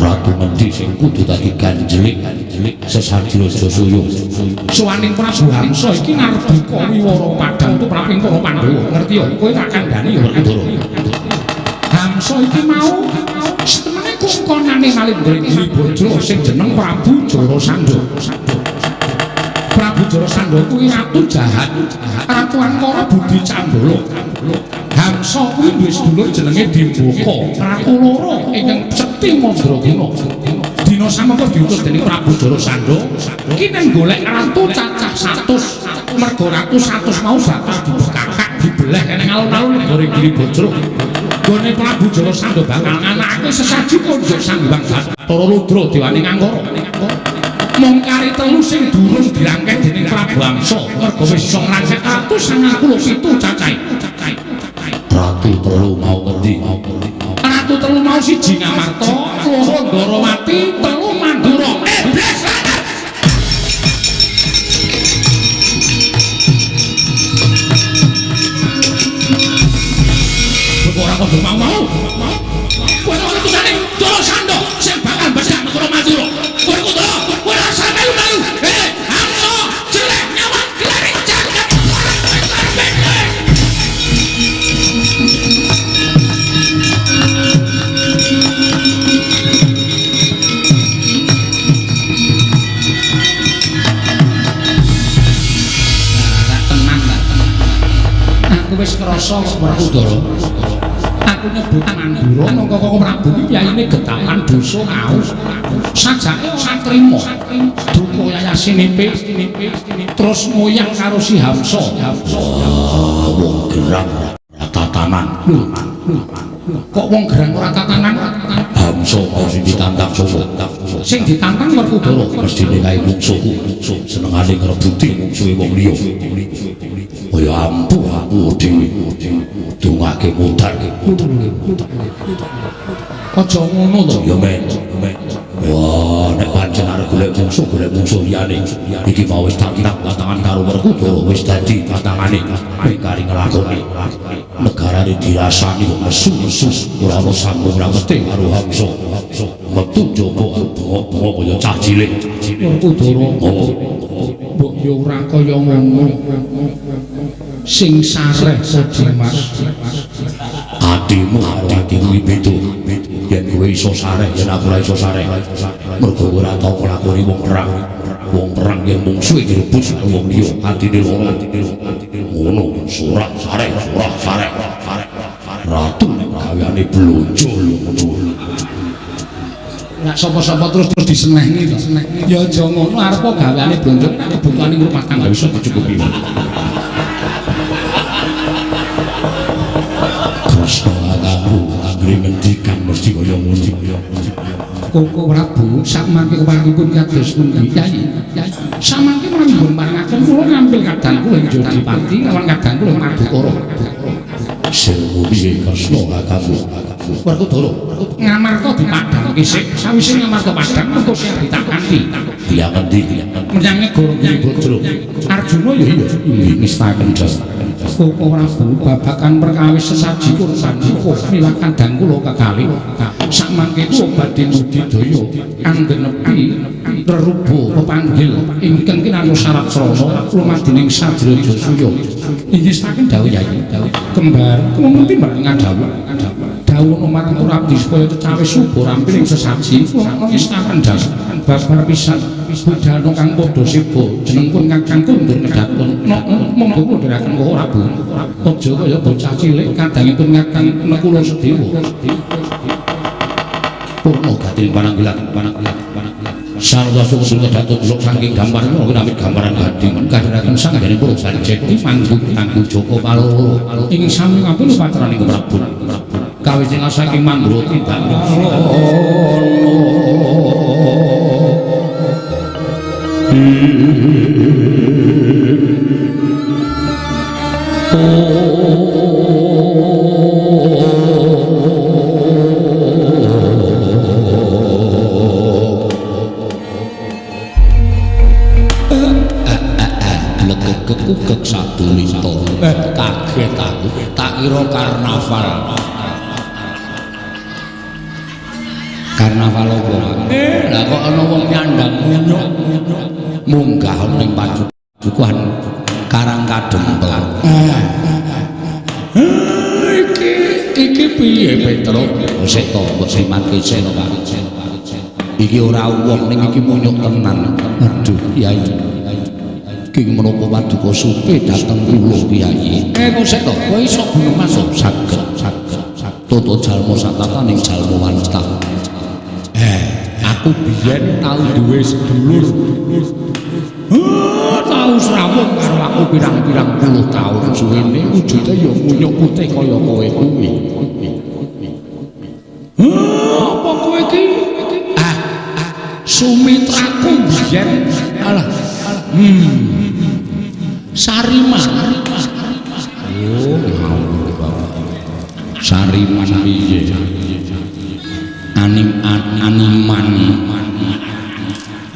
S1: Ratu ngendi sing kudu dadi ganjelik sesaji Raja Suya?
S2: Suwaning Prabu Hamsa iki ngarbika wiwara padang tumraping para Pandhawa. Ngerti ya? Kowe tak kandhani ya Werkudara. Hamsa iki mau setemene kongkonane Nalendra Giribajra sing jeneng Prabu Jarasandha. Prabu Jarasandha kuwi ratu jahat, ratu angkara budi candala. Hamsa kuwi duwe sedulur jenenge Dimbaka, ratu loro ingkang sekti mandraguna. Dina samengko diutus dening Prabu Jarasandha, ki nang golek ratu cacah 100. Merga ratu 100 mau bakal dibekakak dibeleh nang alun-alun negara Giribajra. Gone Prabu Jarasandha bakal nganakake sesaji konjuk Sang Hyang Bathara Rudra dewaning Angkara. Mung kari telu sing durung dirangkeh dening Prabu Hamsa, merga wis iso ngrangkeh ratu 97 cacahe.
S1: Ratu telu mau ngendi?
S2: Ratu telu mau siji Ngamarta, loro Ndorowati, telu Mandura. Iblis lanang. Kok ora kondo mau-mau? Kowe ora utusane Jarasandha sing bakal bedah negara Madura. Kowe Kundara, kowe ora usah melu-melu. Hamsa, jelek nyawa dilari jagat ora kowe karepe. Lah tenan lah. Aku wis krasa kok Werkudara. Aku nyebut Mandura mongko Koko Prabu iki piyayine getapan dosa mau. Sajake ora trima. Duka yayasinipe terus moyang karo si Hamsa.
S1: Wah, wong gerang ora tatanan.
S2: Lho, kok wong gerang ora tatanan?
S1: Hamsa mau sing ditantang sapa?
S2: Sing ditantang Werkudara.
S1: Mestine kae mungsuhku, senengane ngrebuti mungsuhe wong liya. Kaya ampuh aku dhewe. Dongake modal.
S2: Aja ngono to.
S1: Ya men. Wah, nek pancen arep golek mungsuh, golek mungsuh liyane. Iki mau wis tantang tantangan karo Werkudara, wis dadi tantangane. Nek kari nglakoni negarane dirasani kok nesu-nesu, ora ana sambung ramete karo Hamsa. Metu njaba bengok-bengok kaya cah cilik.
S2: Werkudara,
S1: Apa?
S2: mbok ya ora kaya ngono. Sing sareh Dimas.
S1: Atimu karo atiku iki beda. Yen kowe iso sareh, yen aku ora iso sareh. Mergo kowe ora tau nglakoni wong perang. Wong perang yen mungsuhe direbut karo wong liya, atine lara. Ngono, surah sareh, surah sareh. Ratu nek gaweane blonjo lho ngono.
S2: Nek sapa-sapa terus terus disenengi to. Ya aja ngono arep gaweane blonjo nek kebutuhane rumah tangga iso dicukupi.
S1: Kresna kakangku anggere ngendikan mesti kaya ngono.
S2: Koko Prabu sakmangke keparengipun kados pundi Kyai? Samangke menawi dipun parengaken kula ngampil kadang kula ing Jodipati lawan kadang kula Madukara.
S1: Sing piye Kresna kakangku?
S2: Werkudara Ngamarta dipadhangke sik, sawise Ngamarta padhang mengko sing ditakanti.
S1: Tiyang endi?
S2: Menyang negara Giribajra. Arjuna ya iya inggih ngestaken dawuh. Koko Prabu babagan perkawis sesaji kurban duka miwah kadang kula kekalih. Sakmangke kula badhe budidaya anggenepi reruba pepanggil ingkang kinantu syarat srana lumadining Sajra Jasuya. Inggih saking dawuh Yai. Kembar kula ngerti marang dawuh. Dawuh marang Abdi supaya cecawis subur rampil ing sesaji kula ngestaken dawuh. Babar pisan budal kang padha seba jenengpun Kakang Kundur nedhatun. Monggo kula ndherekaken Koko Prabu. Aja kaya bocah cilik kadangipun Kakang Nekula Sedewa.
S1: Purna gati pananggilan pananggilan pananggilan. Sarwa sukses kedatun sok saking gambar menawi gambaran gading
S2: kadheraken sang
S1: dening Pura Sanjeti manggung tanggung Joko Paloro
S2: ing sami kabeh
S1: patraning Prabu. Kawis saking Mandura tindak Tak kira karnaval. Karnaval apa? Lah kok ana wong nyandang munyuk munggah ning padukuhan Karang Kadempel. Iki iki piye Petruk? Sik to, mbok simatke sik to, Pak. Iki ora wong ning iki munyuk tenan. Aduh, Kyai. Ki menapa paduka supe dateng kula Kyai. Kok sik to, kowe iso guneman to? Saged, saged. Toto jalma satataning jalma wanita. Aku biyen tau duwe sedulur. Tau srawung karo aku pirang-pirang puluh taun suwene wujude ya munyuk putih kaya kowe kuwi. Apa kowe iki? Sumitraku biyen. Alah. Sariman. Oh, ngawur bapak. Sariman piye? Anim animan.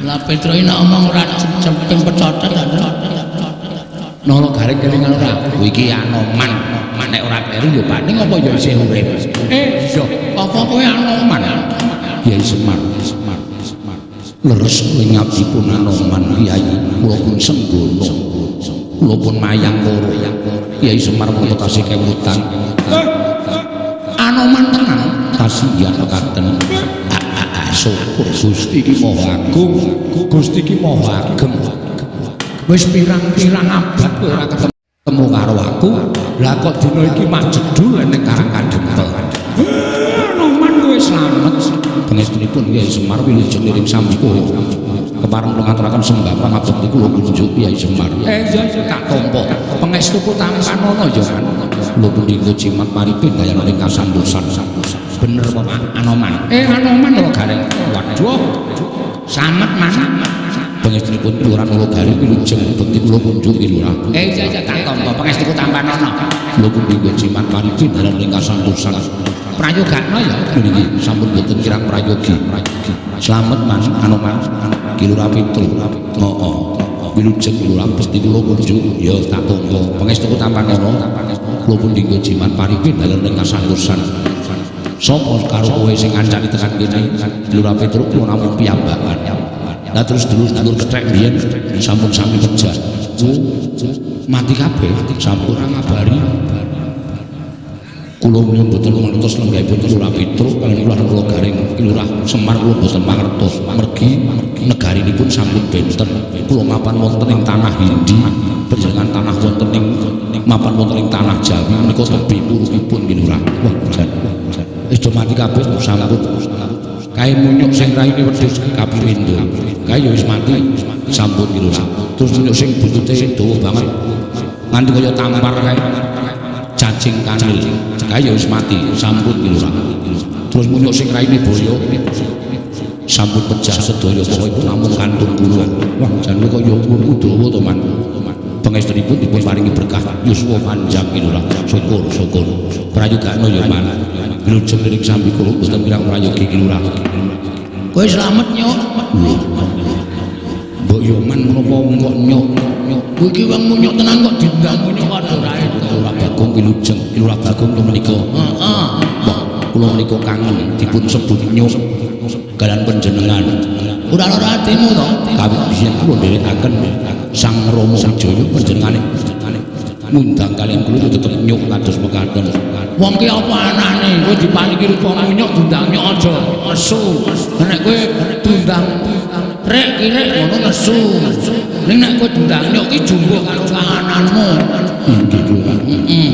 S3: Lah Petro iki nek omong ora cemping pecotot.
S1: Nolo garing kelingan ora? Kuwi iki Anoman. Nek ora kleru ya Pak, ning apa ya isih urip? Iya, apa kowe Anoman? Kyai Semar. Leres lingapipun Anoman Kyai, kula pun senggono. Kula pun mayang koro. Kyai Semar menapa tasih kewutan. Anoman tenan, kasihan mekaten. Syukur Gusti ki Maha Agung, Gusti ki Maha Ageng. Wis pirang-pirang abad kowe ora ketemu karo aku, lah kok dina iki majedul ning Karang Kadempel. Anoman kowe slamet. Pangestunipun Kyai Semar wilujeng niring sambika. Kepareng kula ngaturaken sembah pangabekti kula kunjuk Kyai Semar. Iya tak tampa. Pangestuku tampanono ya kan. Kula pundi jimat paripin dayane ing kasantosan. Bener apa Pak Anoman? Anoman lho gareng. Waduh. Samet man. Pangestunipun Lurah Nolo Garing wilujeng bekti kula kunjuk Ki Lurah. Iya iya tak tampa pangestuku tampanono. Kula pundi jimat paripin dayane ing kasantosan. Prayogakno ya niki sampun boten kirang prayogi. Slamet Mas Anoman. Ki Lurah Pitru. Heeh. Wilujeng Lurah bekti kula kunjuk ya tak tampa. Pangestuku tampanono. Kula pundi jimat paripin dayane ing kasantosan. Sapa karo kowe sing ngancani tekan kene? Lurah Petruk kula namung piyambakan. Lah terus dulur-dulur kethek biyen sampun sami pejah. Mati kabeh sampun ora ngabari. Kula menika mboten mangertos lenggahipun Lurah Petruk kaliyan Lurah Kula Garing, Lurah Semar kula mboten mangertos. Mergi negarinipun sampun benten. Kula mapan wonten ing tanah Hindi, panjenengan tanah wonten ing mapan wonten ing tanah Jawi menika tebih purukipun Ki Lurah. Wah, jan. Wis do mati kabeh sampun. Kae munyuk sing raine wedhus kapindo. Kae ya wis mati sampun Ki Lurah. Terus munyuk sing buntute dawa banget. Nganti kaya tampar kae cacing kanil. Kae ya wis mati sampun Ki Lurah. Terus munyuk sing raine boyo sampun pejah sedaya pokoke namung kantun kula. Wah, jan kaya umurku dawa to, Man. Pangestunipun dipun paringi berkah yuswa panjang Ki Lurah. Syukur, syukur. Prayogakno ya, Man. Wilujeng niring sambi kula mboten kirang prayogi Ki Lurah.
S3: Kowe slamet nyuk.
S1: Lho. Mbok yo Man menapa kok nyuk?
S3: Kowe iki wong munyuk tenan kok diundang munyuk padha ora itu.
S1: Lurah Bagong wilujeng, Ki Lurah Bagong menika.
S3: Heeh.
S1: Wah, kula menika kangen dipun sebut nyuk kalian panjenengan.
S3: Ora lara atimu to?
S1: Kawit biyen kula nderekaken Sang Rama Wijaya panjenengane ngundang kalian kula tetep nyuk kados mekaten.
S3: Wong ki apa anane? Kowe diparingi rupa munyuk diundang nyuk aja nesu. Nek kowe diundang rek kirek ngono nesu. Ning nek kowe diundang nyuk ki jumbuh karo kananmu.
S1: Inggih kula.
S3: Heeh.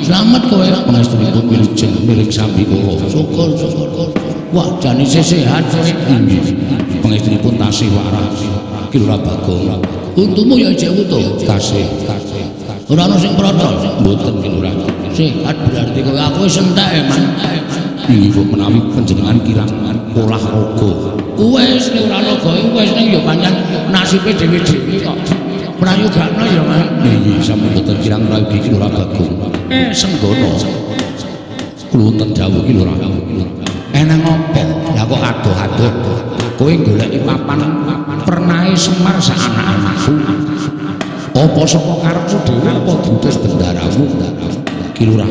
S3: Slamet kowe.
S1: Pangestunipun wilujeng miring sambi kula.
S3: Syukur syukur. Wah, jane isih sehat kowe.
S1: Inggih. Pangestunipun tasih waras. Ki Lurah Bagong.
S3: Untumu ya isih utuh.
S1: Tasih.
S3: Ora ono sing protol.
S1: Mboten Ki Lurah.
S3: Sehat berarti kowe aku wis entek, Man.
S1: Inggih kok menawi panjenengan kirang olah raga.
S3: Wis nek ora raga wis ning ya pancen nasibe dhewe-dhewe kok. Prayogakno ya, Man.
S1: Inggih sampun boten kirang prayogi Ki Lurah Bagong. Senggono. Kula wonten dawuh Ki Lurah. Eneng apa? Lah kok adoh-adoh. Kowe goleki papan pernahe Semar sak anak-anakku. Apa saka karepmu dhewe apa diutus bendaramu? Ki Ki Lurah.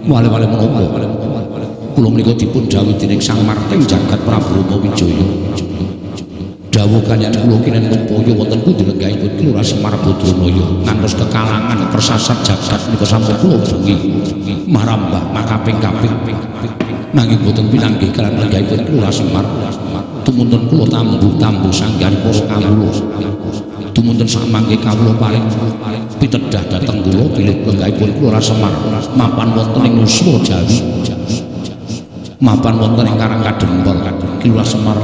S1: Wale-wale menapa? Kula menika dipun dhawuhi dening Sang Marting Jagat Prabu Rama Wijaya. Dawuh kaliyan kula kinen ngupaya wonten pundi lenggahipun Ki Lurah Semar Badranaya ngantos kekalangan persasat jagat menika sampun kula bengi marambah makaping-kaping nanging boten pinanggih kaliyan lenggahipun Ki Lurah Semar. Tumunten kula tambuh-tambuh sanggahan para kawula. Tumunten samangke kawula paling pitedah dhateng kula bilih lenggahipun Ki Lurah Semar mapan wonten ing Nuswa Jawi, mapan wonten ing Karang Kadempel. Ki Lurah Semar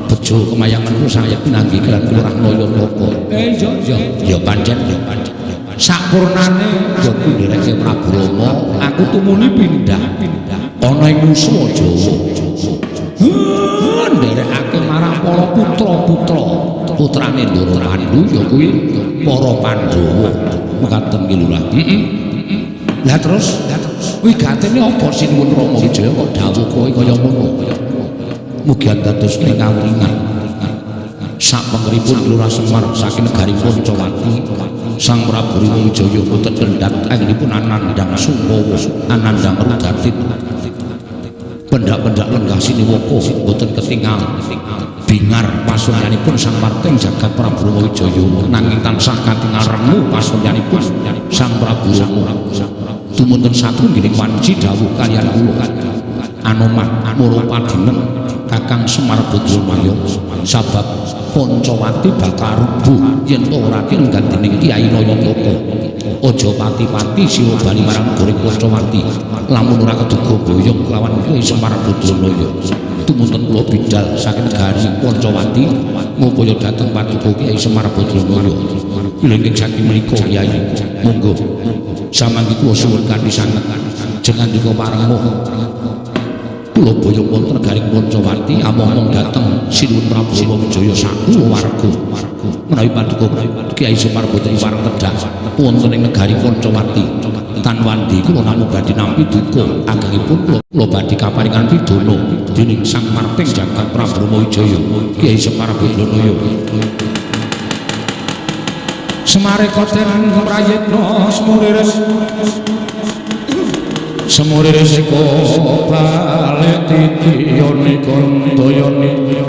S1: bejo kemayangan kula saya pinanggih kaliyan Ki Lurah Nayantaka. Iya iya ya pancen ya pancen sakpurnane nggonku ndereke Prabu Rama aku tumuni pindah ana ing Nuswa Jawa nderekake marang para putra-putra putrane Ndara Pandu ya kuwi para Pandhawa. Mekaten Ki Lurah. Heeh. Lah terus wigatene apa sinuwun Rama Wijaya kok dawuh kowe kaya ngono? Mugi dados ing kawringan sak pengeripun Lurah Semar saking negari Pancawati Sang Prabu Rama Wijaya boten kendhat anggenipun anandhang sungkawa anandhang rudatin pendak-pendak lenggah siniwaka boten ketingal bingar pasuryanipun Sang Marting Jagat Prabu Rama Wijaya nanging tansah katingal rengu pasuryanipun Sang Prabu Rama. Tumunten satunggiling wanci dawuh kaliyan kula Anoman Moro Padineng Kakang Semar Badranaya sabab Pancawati bakal rubuh yen to ora tinenggan dening Kyai Nayantaka. Aja pati-pati sira bali marang negara Pancawati lamun ora keduga boyong kelawan Kyai Semar Badranaya. Tumunten kula bidal saking negari Pancawati ngupaya dhateng paduka Kyai Semar Badranaya. Wilujeng saking menika Kyai, monggo samangke kula suwun kanthi sanget jenengan ndika parenga kula boyong wonten negari Pancawati among dhateng Sinuwun Prabu Rama Wijaya sakulawarga menawi paduka Kyai Semar boten pareng tedhak wonten ing negari Pancawati tan wandi kula namung badhe nampi duka agengipun kula badhe kaparingan pidana dening Sang Marting Jagat Prabu Rama Wijaya Kyai Semar Badranaya.
S2: Semare koten prayitna semuriris semuriris eko balik titiyoni kondayani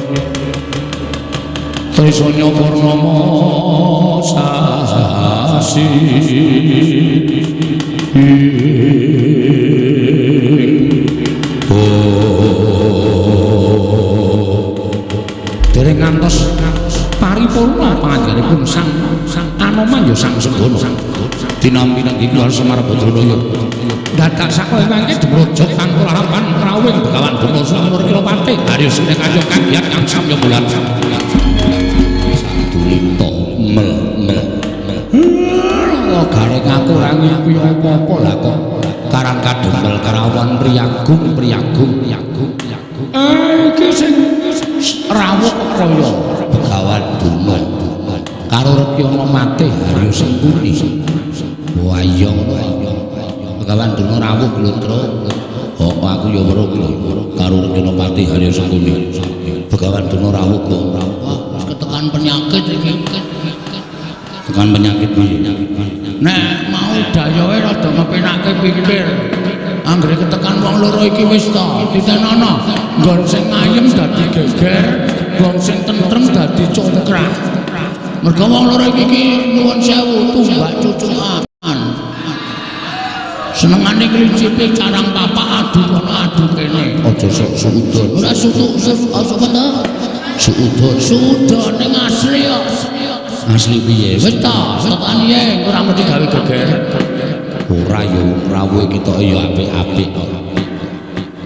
S2: Trisanya purnama sasi
S1: Dereng ngantos paripurna pangandikanipun Sang Anoman ya Sang Senggana dinampi nang Ki Semar Badranaya dadak sakaya mangke dumrojok tanpa larapan rawuh Begawan Durna Samur Kilopati Arya Sene kaya kagiat kang samya bulan Dulinta mel mel mel gareng aku ora ngimpi apa-apa lah kok Karang Kadempel Karawan Priyagung Priyagung Priyagung
S2: iki sing
S1: rawuh raya Begawan Durna karo Rekyana Matih Haryo Sengkuni. Wah iya ngono. Begawan Durna rawuh glodro. Oh aku ya weruh lho karo Rekyana Patih Haryo Sengkuni. Begawan Durna rawuh kok.
S3: Wah, wis ketekan penyakit iki.
S1: Tekan penyakit piye?
S3: Nek mau dayohe rada ngepenake pikir. Anggere ketekan wong loro iki wis to, ditenono. Nggon sing ayem dadi geger, nggon sing tentrem dadi congkrah. Mergo wong loro iki iki nuwun sewu tumbak cucukan. Senengane klincipe carang papak adu kono adu kene.
S1: Aja sok suudon.
S3: Ora sutuk aja apa?
S1: Suudon.
S3: Suudon ning asli kok.
S1: Asli piye?
S3: Wis ta, tekan yen ora mesti gawe geger.
S1: Ora ya rawuhe ketoke ya apik-apik kok.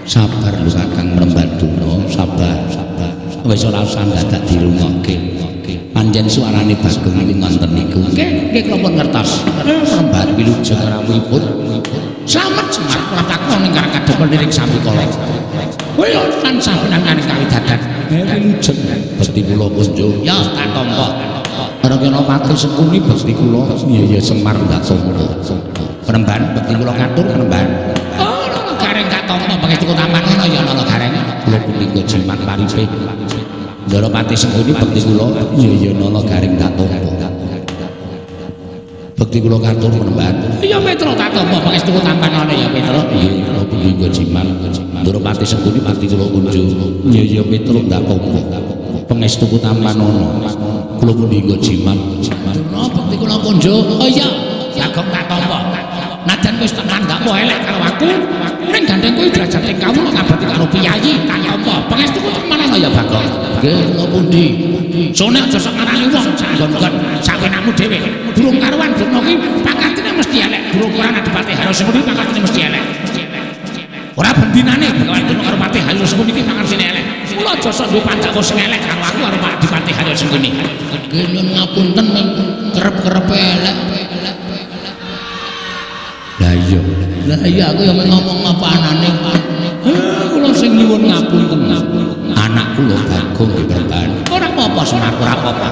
S1: Sabar lho Kakang Mrembanduna, sabar, sabar. Wis ora usah dadak dirungokke. Pancen suarane Bagong iki ngonten niku.
S3: Nggih, nggih kula pun ngertos.
S1: Remban wilujeng rawuhipun.
S3: Slamet Semar kula takon ing Karang Kadempel niring sambikala. Kowe tansah pinangan kawidadan.
S2: Wilujeng
S1: Bekti kula kunjung.
S3: Ya tak tampa.
S1: Rekyana Pati Sengkuni bekti kula. Iya iya Semar Ndatomo. Penemban bekti kula katur penemban.
S3: Oh, lho gareng katampa pangestu taman ngono ya lho gareng.
S1: Kula punika jimat paripe. Ndara Pati Sengkuni bekti kula. Iya iya nala gareng tak tampa. Bekti kula katur penemban.
S3: Iya Petro tak tampa pangestu tampanane ya Petro.
S1: Iya, kula pundi jimat. Ndorowati Sengkuni pati kula kunjung. Iya iya Petro ndak tampa. Pangestu tampanana. Kula pundi jimat.
S3: Durna bekti kula kunjung. Oh iya, Bagong tak tampa. Najan wis tenan gak mau elek karo aku. Ning gandeng kuwi derajate kawula ngabati karo piyayi tak tampa. Pangestu tampanana ya Bagong.
S1: Nggih, kula pundi.
S3: Sone aja sok ngarani wong gon-gon sawenakmu dhewe. Durung karuan Durna kuwi pangartine mesti elek. Durung karuan Adipati Haryo Sengkuni pangartine mesti elek. Ora bendinane Begawan Durna karo Patih Haryo Sengkuni iki pangartine elek. Mula aja sok duwe pancawa sing elek karo aku karo Pak Adipati Haryo Sengkuni.
S1: Nggih nyun ngapunten ming kerep-kerepe elek. Lah iya. Lah iya aku ya ngomong apa anane.
S3: Kula sing nyuwun ngapunten.
S1: Anak kula Bagong nggih perban.
S3: Ora apa-apa Semar, ora apa-apa.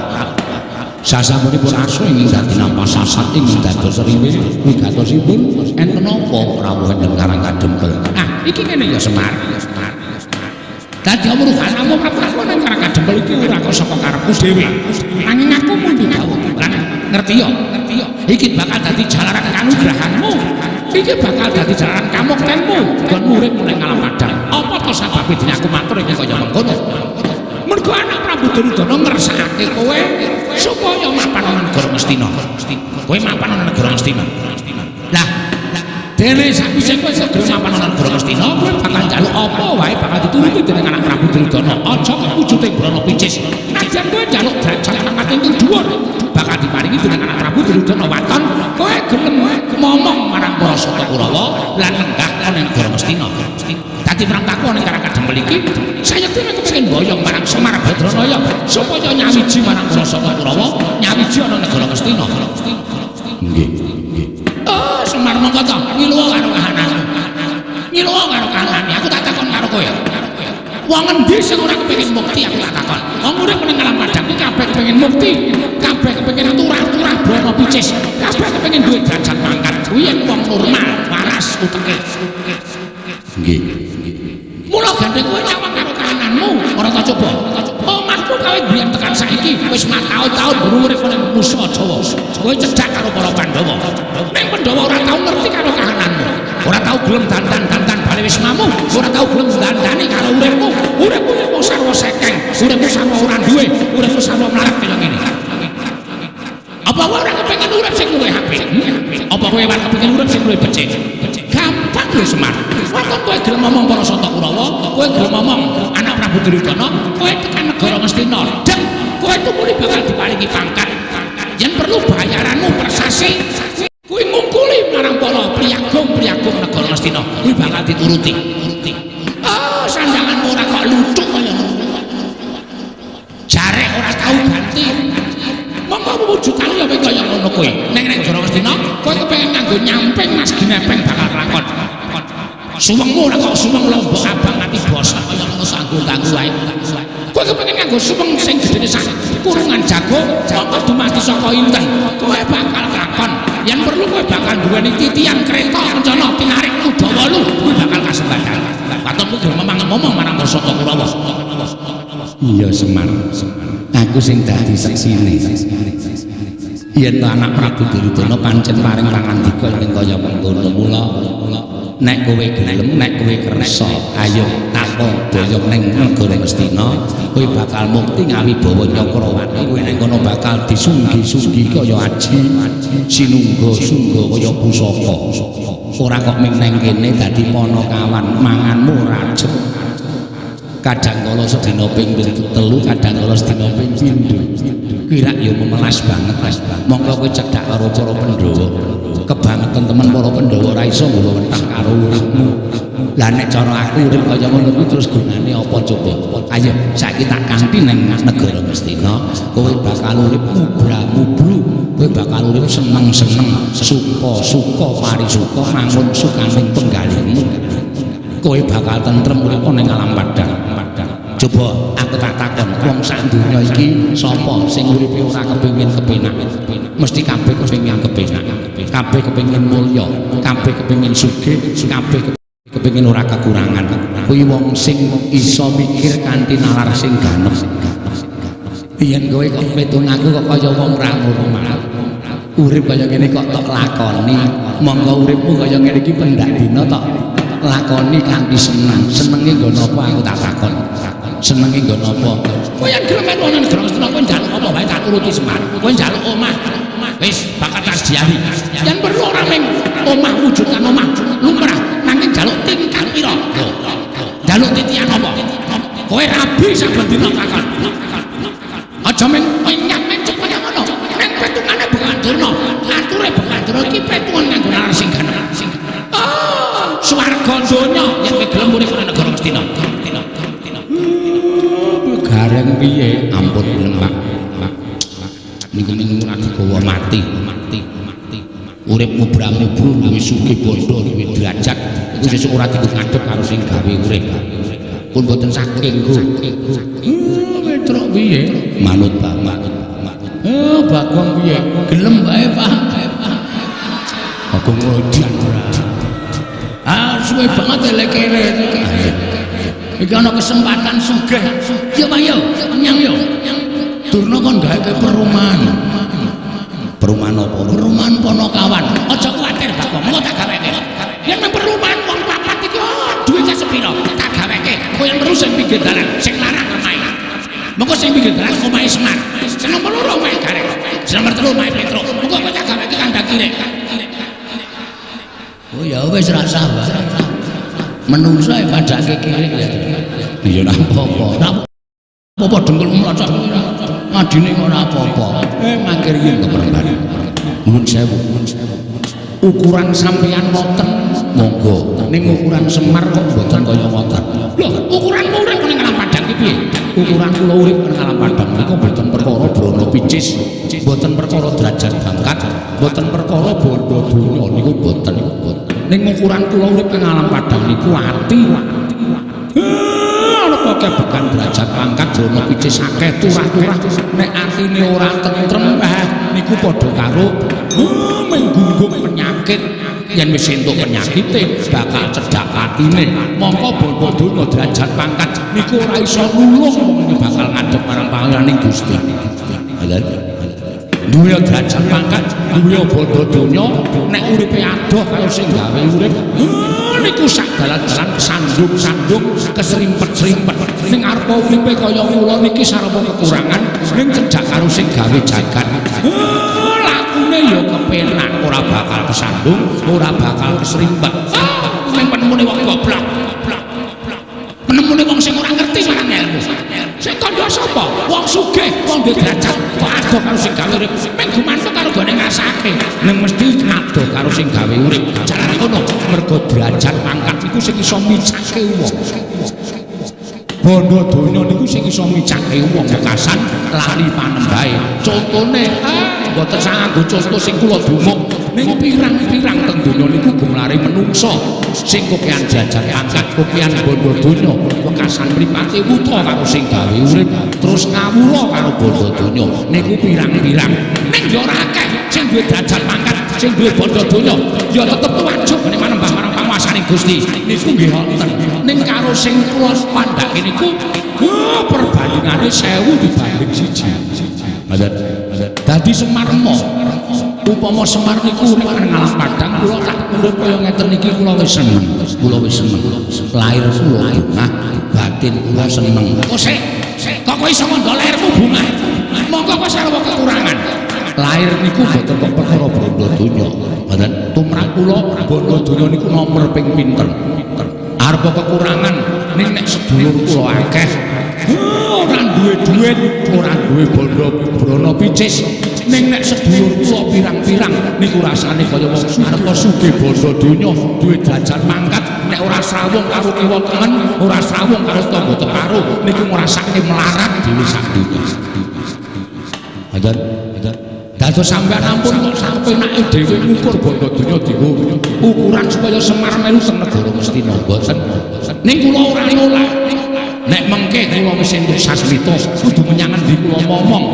S1: Sasampunipun asu ingkang dadi nampa sasat ing dados riwis wigatosipun enten napa rawuh enten Karang Kadempel.
S3: Ah, iki ngene ya Semar. Dadi amruhanamu prabu nang Karang Kadempel iki ora kok saka karepku dhewe. Nanging aku mung dawuh. Lan ngerti ya, ngerti ya. Iki bakal dadi jalaran kanugrahanmu. Iki bakal dadi jalaran kamuktenmu nggonmu urip ning alam padang. Apa to sababe dene aku matur iki kaya mengkono? Mergo anak Prabu Duryudana ngersakake kowe supaya mapan ana negara Ngastina. Kowe mapan ana negara Ngastina. Lah, dene sakwise kowe gelem mapan ana negara Ngastina, kowe bakal njaluk apa wae bakal dituruti dening anak Prabu Duryudana. Aja kok wujude brana picis. Najan kowe njaluk derajat pangkat ingkang dhuwur, bakal diparingi dening anak Prabu Duryudana waton. Kowe gelem momong marang para Sata Kurawa lan lenggah ana negara Ngastina. Dadi prangkaku ana Karang Kadempel iki, sayektine kepengin boyong marang Semar Badranaya supaya nyawiji marang para Sata Kurawa, nyawiji ana negara Ngastina.
S1: Nggih, nggih.
S3: Oh, Semar mongko to, ngiluwa karo kahananmu. Ngiluwa karo kahanane, aku tak takon karo kowe. Wong endi sing ora kepengin mukti aku tak takon. Wong urip ning alam padang iki kabeh kepengin mukti, kabeh kepengin turah-turah brana picis, kabeh kepengin duwe derajat pangkat. Kuwi yen wong normal, waras uteke.
S1: Nggih.
S3: Mula gandeng kowe nyawang karo kahananmu, ora tak coba. Omahku kawit biyen tekan saiki wis mataun-taun baru urip ning Nusa Jawa. Kowe cedhak karo para Pandhawa. Ning Pandhawa ora tau ngerti karo kahananmu. Ora tau gelem dandan-dandan bali wismamu, ora tau gelem dandani karo uripmu. Uripmu ya mung sarwa sekeng, uripmu sarwa ora duwe, uripmu sarwa mlarat kaya ngene. Apa kowe ora kepengin urip sing luwih apik? Apa kowe ora kepengin urip sing luwih becik? Gampang lho Semar. Waton kowe gelem ngomong para Sata Kurawa, kowe gelem ngomong anak Prabu Duryudana, kowe tekan negara Ngastina. Dek, kowe tumuli bakal diparingi pangkat. Yen perlu bayaranmu persasi, kuwi ngungkuli marang para priyagung-priyagung negara Ngastina, kuwi bakal dituruti. Oh, sandanganmu ora kok luthuk kaya ngono. Jarek ora tau ganti. Monggo wujudan ya kowe kaya ngono kuwi. Ning negara Ngastina, kowe kepengin nganggo nyamping Mas Ginepeng bakal lakon. Suwengmu ora kok suweng lombok abang nganti bosok kaya ngono sanggo-ganggu wae. Kowe kepengin nganggo suweng sing gedene sak kurungan jago, monggo dumadi saka inten. Kowe bakal lakon. Yen perlu kowe bakal duweni titian kereta kencana tinarik kuda wolu, kuwi bakal kasembadan. Waton kuwi gelem ngomong marang Sata Kurawa.
S1: Iya Semar. Aku sing dadi seksine. Yen to anak Prabu Duryudana pancen paring pangandika ing kaya mengkono, mula nek kowe gelem, nek kowe kersa, ayo tak boyong ning negara Ngastina, kowe bakal mukti ngawibawa Nyakrawati, kowe ning kono bakal disunggi-sunggi kaya aji, sinungga-sungga kaya pusaka. Ora kok ming neng kene dadi panakawan, manganmu rajep. Kadang kala sedina ping 3, kadang kala sedina ping 7. Kuwi rak ya memelas banget, Mas. Mongko kowe cedhak karo para Pandhawa. Kebangetan temen para Pandhawa ora iso nggawa wentah karo uripmu. Lah nek cara aku urip kaya ngono kuwi terus gunane apa coba? Ayo saiki tak kanthi ning negara Ngastina, kowe bakal urip mubra-mubru, kowe bakal urip seneng-seneng, suka-suka parisuka mangun sukaning penggalihmu. Kowe bakal tentrem urip ning alam padang. Coba aku tak takon, wong sak donya iki sapa sing uripe ora kepengin kepenak? Mesti kabeh kepengin kepenak, kabeh kepengin mulya, kabeh kepengin sugih, kabeh kepengin ora kekurangan. Kuwi wong sing iso mikir kanthi nalar sing ganep. Yen kowe kok mitun aku kok kaya wong ora normal.
S3: Urip kaya ngene kok tok lakoni. Monggo uripmu kaya ngene iki pendak dina tok lakoni kanthi seneng. Senenge nggo napa aku tak takon. Senenge nggo napa?
S2: Kowe yen gelem melu nang negara Ngastina kowe njaluk apa wae tak turuti Semar. Kowe njaluk omah, wis bakal tak sediani. Yen perlu ora ming omah wujudan omah lumrah, nanging njaluk tingkat pira? Njaluk titian apa? Kowe rabi saben dina takon. Aja ming nyat mencep kaya ngono. Ning petungane Begawan Durna, ature Begawan Durna iki petungan nganggo nalar sing ganep. Ah, swarga donya yen kowe gelem urip nang negara Ngastina.
S3: Gareng piye? Ampun Pak. Niku ming ora digawa mati. Urip mubra-mubru duwe sugih bondo duwe derajat iku sesuk ora dienggo ngadhep karo sing gawe urip. Pun boten saking nggo. Petruk piye? Manut Bapak. Bagong piye? Gelem wae, Pak. Bagong ngodian ora. Ah, suwe banget elekere. Iki ana kesempatan sugih. Yo Pak yo, nyang yo. Durna kon gawe perumahan. Perumahan apa? Perumahan Ponokawan.
S2: Aja kuwatir Bagong, mengko tak gaweke. Yen nang perumahan wong papat iki duwite sepira? Tak gaweke. Kowe yen perlu sing pinggir dalan, sing larang omahe. Mengko sing pinggir dalan omahe Semar. Sing nomor 2 omahe Gareng. Sing nomor 3 omahe Petruk. Mengko kowe tak gaweke kandang kirik.
S3: Oh ya wis rasah wae. Menungso e padake kirik ya. Ya ora apa-apa. Ora apa-apa dengkul mlocot. Adine kok ora apa-apa. Mangkir yen keperban. Nuwun sewu, nuwun sewu. Ukuran sampeyan ngoten monggo. Ning ukuran Semar kok mboten kaya ngoten.
S2: Lho, ukuranmu urip ning alam padang iki piye?
S3: Ukuran kula urip ning alam padang niku mboten perkara brana picis, mboten perkara derajat pangkat, mboten perkara bondo donya niku mboten. Ning ukuran kula urip ing alam padang niku ati. Ana kebekan derajat pangkat brana picis akeh turah-turah nek atine ora tentrem niku padha karo menggunggung penyakit. Yen wis entuk penyakite bakal cedhak atine. Mongko bondo donya derajat pangkat niku ora iso nulung wong bakal ngadhep marang pangeraning Gusti. Duwe derajat pangkat, duwe bondo donya, nek uripe adoh karo sing gawe urip, niku sak dalan-dalan kesandung-sandung, keserimpet-serimpet. Ning arepa uripe kaya kula niki sarapa kekurangan, ning cedhak karo sing gawe jagat. Lakune ya kepenak, ora bakal kesandung, ora bakal keserimpet.
S2: Ning penemune wong goblok. Penemune wong sing ora ngerti marang ilmu. Sing kandha sapa? Wong sugih, wong duwe derajat, kok adoh karo sing gawe urip. Ming gumantung karo gone ngrasake.
S3: Ning mesti adoh karo sing gawe urip.
S2: Jalane ngono,
S3: mergo derajat pangkat iku sing iso micake wong. Bondo donya niku sing iso micake wong wekasan lali panembahe. Contone, mboten sanggo conto sing kula dumuk. Ning pirang-pirang teng donya niku gumlare menungsa sing kokean derajat pangkat, kokean bondo donya, wekasan mripate wuta karo sing gawe urip, terus ngawula karo bondo donya. Niku pirang-pirang.
S2: Ning ya ora akeh sing duwe derajat pangkat, sing duwe bondo donya, ya tetep wajib nek manembah marang panguwasaning Gusti. Niku nggih wonten. Ning karo sing kula pandhake niku perbandingane 1000 dibanding 1.
S3: Ngoten. Dadi Semar mo. Upama Semar niku urip nang alam padang, kula tak urip kaya ngeten iki kula wis seneng. Kula wis seneng. Lahir kula bungah, batin kula seneng.
S2: Kok sik, kok kowe iso ngandha lahirmu bungah? Monggo kowe sarwa kekurangan.
S3: Lahir niku mboten kok perkara bondo donya. Ngoten. Tumrap kula bondo donya niku nomor ping pinten. Arepa kekurangan ning nek sedulur kula akeh, ora duwe duit, ora duwe bondo brana picis, ning nek sedulur kula pirang-pirang niku rasane kaya wong arepa sugih bondo donya, duwe derajat pangkat, nek ora srawung karo kiwa tengen, ora srawung karo tangga teparo, niku ngrasake melarat dhewe sak donya. Ngoten. Dados sampeyan ampun kok sampenake dhewe ngukur bondo donya dienggo ukuran supaya Semar melu teng negara Ngastina mboten.
S2: Ning kula ora nolak. Nek mengke kula wis entuk sasmita kudu menyang endi kula momong.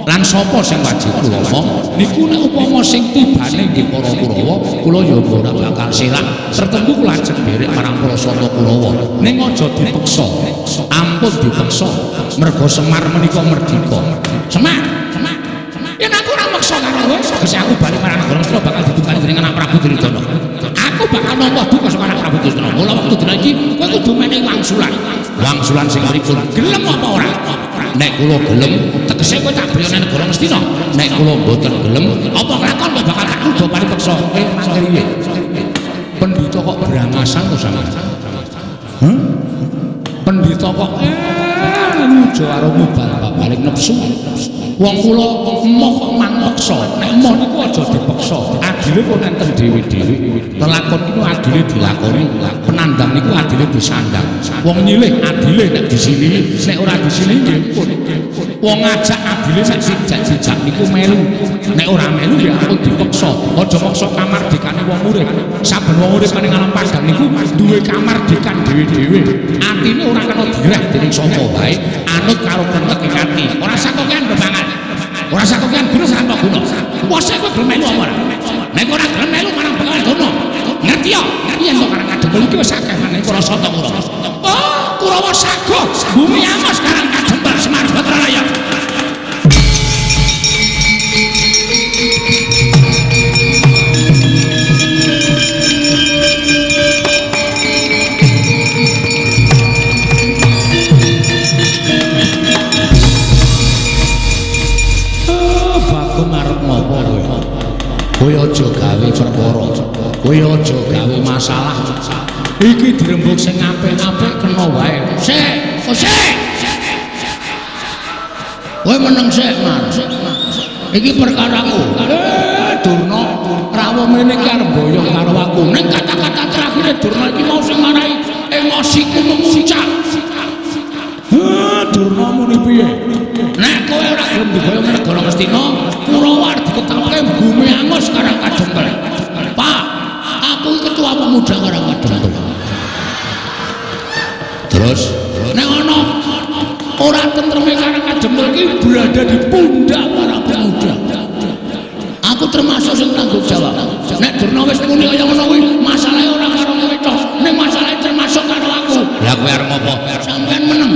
S3: Lan sapa sing wajib kula omong niku nek upama sing tibane nggih para Kurawa, kula ya ora bakal selak. Tertentu kula ajeng nderek marang para santa Kurawa. Ning aja dipeksa. Ampun dipeksa. Merga Semar menika merdika.
S2: Semar, Semar. Yen aku ora meksa karo kowe, tegese aku bali marang negara Ngastina bakal didukani dening anak Prabu Duryudana. Aku bakal nampa duka saka anak Prabu Duryudana. Mula wektu dina iki kowe kudu menehi wangsulan. Wangsulan sing pripun? Gelem apa ora? Nek kula gelem, tegese kowe tak beli nang negara Ngastina. Nek kula mboten gelem, apa nglakon kowe bakal tak kudu paripeksa. Kowe mangke piye? Pendhita kok brangasan to sampeyan? Hah? Pendhita kok ngujo karo mubal babaling nepsu. Wong kula emoh kok mangpeksa. Nek emoh niku aja dipeksa. Adile pun enten dhewe-dhewe. Lelakon niku adile dilakoni, penandang niku adile disandang. Wong nyilih adile nek disilihi, nek ora disilihi nggih pun. Wong ngajak adile nek sijak-sijak niku melu. Nek ora melu ya ampun dipeksa. Aja meksa kamardikane wong urip. Saben wong urip ning alam padang niku duwe kamardikan dhewe-dhewe. Atine ora kena direh dening sapa wae, anut karo krenteke ati. Ora sakokean bebangan. Ora sakokean guna sampe guna. Wose kowe gelem melu apa ora? Nek ora gelem melu marang Begawan Durna. Ngerti ya? Yen to Karang Kadempel iki wis akeh maneh para sata Kurawa. Oh, Kurawa sago bumi amos Karang Kadempel Semar Batralaya. Bagong arep ngopo kowe? Kowe aja gawe perkara. Kowe aja gawe masalah. Iki dirembug sing apik-apik kena wae. Sik, sik. Kowe meneng sik, Mar. Iki perkaraku. Durna rawuh mrene iki arep mboyong karo aku. Ning kata-kata terakhir Durna iki mau sing marai emosiku memuncak. Durna muni piye? Nek kowe ora gelem diboyong negara Ngastina, Kurawa arep diketepke bumi angus Karang Kadempel. Pak, aku iki ketua pemuda Karang Kadempel. Terus nek ana ora tentreme Karang Kadempel iki berada di pundak para pemuda. Aku termasuk sing tanggung jawab. Nek Durna wis muni kaya ngono kuwi, masalahe ora karo kowe tok, ning masalahe termasuk karo aku. Lah kowe arep ngopo? Sampeyan meneng.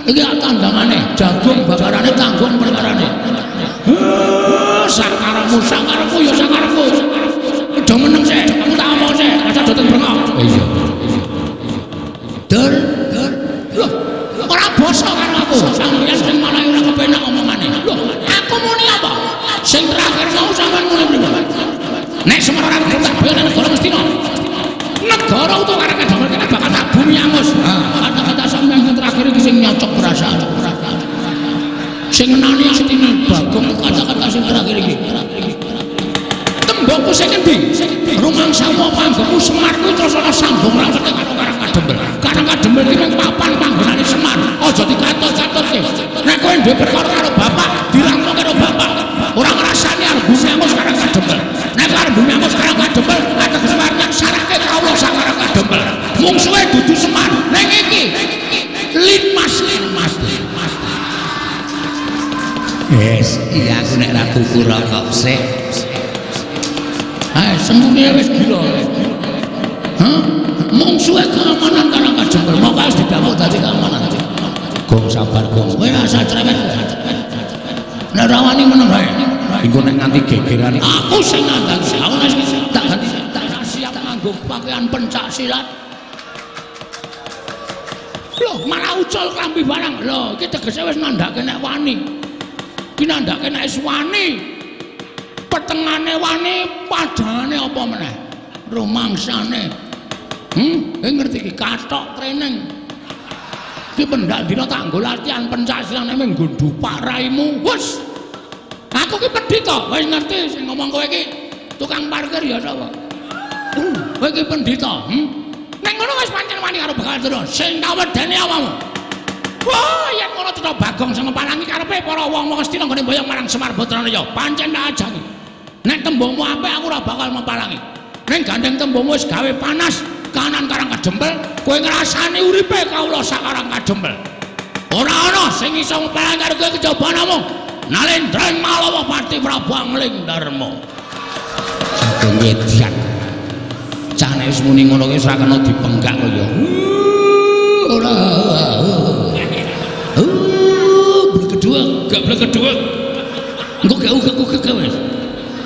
S2: Iki tandangane, jagung bakarane tanggung perkarane. Sakarepmu, sakarepmu ya sakarepmu. Aja meneng sik, aku tak omong sik, aja doteng brengok. Iya. Dur, dur. Loh, ora basa karo aku. Sampeyan sing malah ora kepenak omongane. Loh, aku muni apa? Sing terakhir mau sampeyan muni pripun? Nek Semar ora gelem tak boyong nang negara Ngastina. Negara utawa Karang Kadempel kene bakal tak bumi angus. Kata-kata sampeyan sing terakhir iki sing nyocok perasaan. Sing ngenani atine Bagong kata-kata sing terakhir iki. Tembokku sing endi? Rumangsamu apa anggonmu Semar kuwi terus ana sambung rapete karo Karang Kadempel. Karang Kadempel iki mung papan panggonane Semar. Aja dikatut-katutke. Nek kowe duwe perkara karo bapak, dirampung karo bapak. Ora ngrasani arep bumi angus Karang Kadempel. Nek arep bumi angus Karang Kadempel, ateges arep nyaksarake kawula sak Karang Kadempel. Mungsuhe dudu Semar. Ning iki linmas linmas.
S3: Yes, iya aku nek ra tuku rokok sik.
S2: Ae sembune wis gila. Hah? Mungsuhe keamanan Karang Kadempel. Moko wis didhawuh dadi keamanan. Gong sabar gong. Kowe rasa cerewet. Nek ora wani meneng wae.
S1: Engko nek nganti gegeran
S2: aku sing nandang. Aku nek tak ganti tak siap nganggo pakaian pencak silat. Loh, malah ucul klambi barang. Loh, iki tegese wis nandhake nek wani. Iki nandhake nek wis wani. Petengane wani, padane apa meneh? Rumangsane. Kowe ngerti iki kathok training. Iki pendak dina tak nggo latihan pencak silat nek nggo dupak raimu. Wes. Aku ki pendhita, wis ngerti sing ngomong kowe iki tukang parkir ya sapa? Kowe iki pendhita, Nek ngono wis pancen wani karo Begawan Durna. Sing tak wedeni awakmu. Wah, yen ngono cetha Bagong sing ngepalangi karepe para wong-wong Ngastina nggone mboyong marang Semar Batralaya. Pancen tak ajangi. Nek tembungmu apik aku ora bakal mempalangi. Ning gandeng tembungmu wis gawe panas kanan Karang Kadempel, kowe ngrasani uripe kawula sak Karang Kadempel. Ora ana sing iso ngepalangi karo kowe kejaba namung Nalendra ing Malawa Pati Prabu Angling Darma.
S3: Sageng edian.
S2: Cah nek wis muni ngono ki wis ora kena dipenggak kaya. Ora. Blekedhuwek, gak blekedhuwek.
S3: Engko gek ugek-ugek wis.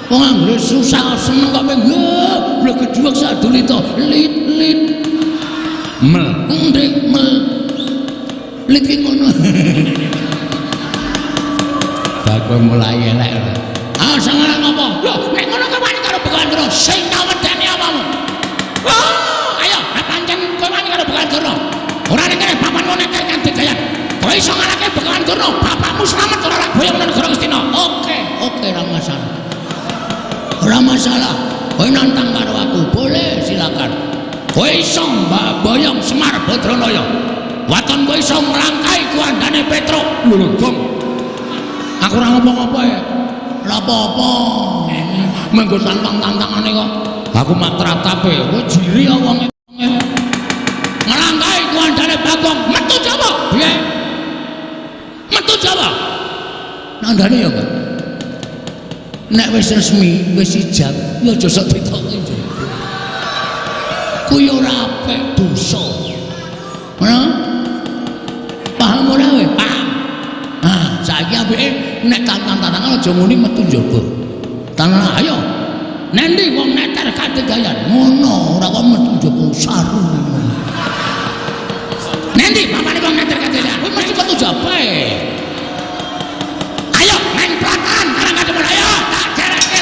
S3: Wong anggere susah seneng kok meng blegeduwek sadulita lit lit
S2: mel
S3: ndek mel lit ki ngono.
S2: Bakowe mulai elek.
S3: Ah sangaran apa? Lho nek ngono kowe wani karo Begawan Durna sing tak wedeni apamu? Oh, ayo nek pancen kowe wani karo Begawan Durna. Ora ning kene papanmu nek kadegayan. Kowe iso ngalahke Begawan Durna, bapakmu slamet ora rak boyong nang negara Ngastina. Oke, oke ora masalah. Ora masalah. Kowe nantang karo aku, boleh silakan. Kowe iso mbak boyong Semar Badranaya. Waton kowe iso nglangkai kuandane Petruk.
S2: Lho, Gong. Aku ora ngomong apa ya.
S3: Ora apa-apa. Menggo tantang-tantangane kok.
S2: Aku mak tratape.
S3: Kowe jiri ya wong. Nglangkai kuandane Bagong, metu Jawa. Piye? Metu Jawa. Nandane ya, Pak. Nek wis resmi, wis ijab, ya aja sok ditoki. Kuwi ora apik dosa. Ngono? Paham ora kowe? Paham. Ah, saiki apike nek tantang-tantangan aja muni metu njaba. Tanang ayo. Nendi wong neter kadegayan. Ngono, ora kok metu njaba saru. Nendi bapane wong neter kadegayan. Kuwi mesti metu njaba. Ayo main pelataran Karang Kadempel ayo tak jereke.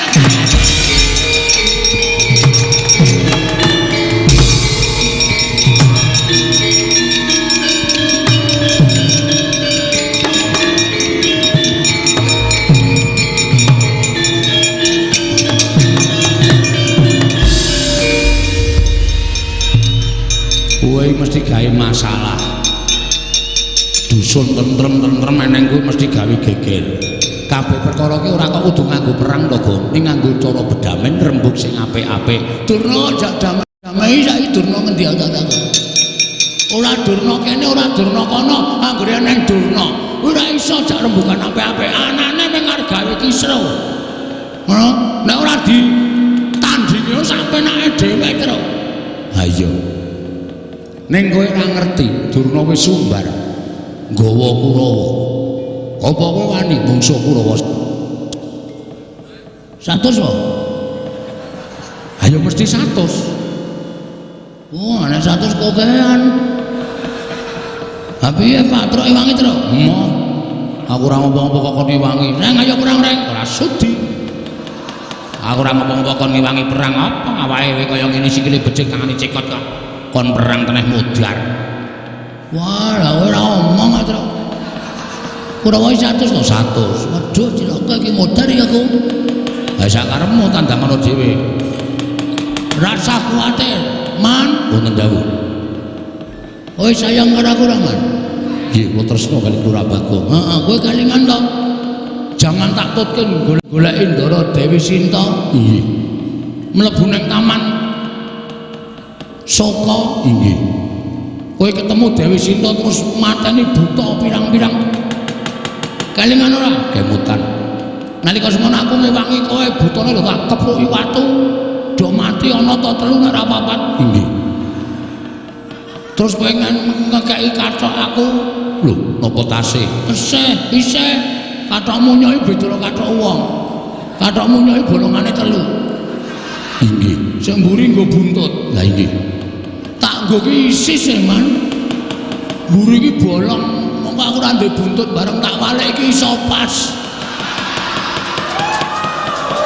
S2: Kowe mesti gawe masalah. Dusun tentrem-tentrem eneng kowe mesti gawe geger. Kabeh perkara ki ora kok kudu nganggo perang to, Gong. Ning nganggo cara bedamen rembug sing apik-apik.
S3: Durna jak damai saiki Durna ngendi tak takon. Ora Durna kene ora Durna kono, anggere eneng Durna. Ora iso jak rembugan apik-apik. Anane mung arep gawe kisruh. Ngono, nek ora ditandingi sak penake dhewe terus.
S2: Ha iya. Ning kowe ora ngerti, Durna wis sumbar nggawa Kurawa. Apa kowe wani mungsuh Kurawa?
S3: 100 wae.
S2: Ayo mesti 100.
S3: Oh, ana 100 kokean. Ha piye Pak Truk ewangi, Truk?
S2: Emoh. Aku ora ngomong-ngomong kok kon ngewangi.
S3: Reng ayo perang reng.
S2: Ora sudi. Aku ora ngomong-ngomong kon ngewangi perang apa awake kaya ngene sikile becik tangane cekot kok. Kon perang teneh mudhar.
S3: Wah, lah ora omong Truk. Kurawa 100 to
S2: 100.
S3: Waduh, cilaka iki modar ya aku.
S2: Lah sakarepmu tandang ana dhewe.
S3: Rasa kuwatir, Man.
S2: Wonten dawuh.
S3: Kowe sayang karo aku ora, Man?
S2: Nggih, kula tresna kali Lurah Bagong.
S3: Heeh, kowe kalingan to. Jangan tak tutke golek-goleki Ndara Dewi Sinta.
S2: Nggih.
S3: Mlebu nang taman Soka.
S2: Nggih.
S3: Kowe ketemu Dewi Sinta terus mateni buta pirang-pirang. Kalingan ora?
S2: Kemutan.
S3: Nalika semono aku ngewangi kowe butane lho tak kepruki watu. Do mati ana ta telu nek ora papat.
S2: Nggih.
S3: Terus kowe ngekeki kathok aku.
S2: Lho, napa tase?
S3: Esih, isih. Kathokmu nyohi beda karo kathok wong. Kathokmu nyohi bolongane telu.
S2: Inggih.
S3: Sing mburi nggo buntut.
S2: Lah inggih.
S3: Tak nggo ki isis e, Man. Mburi ki bolong, mongko aku ora ndek buntut bareng tak walik iki iso pas.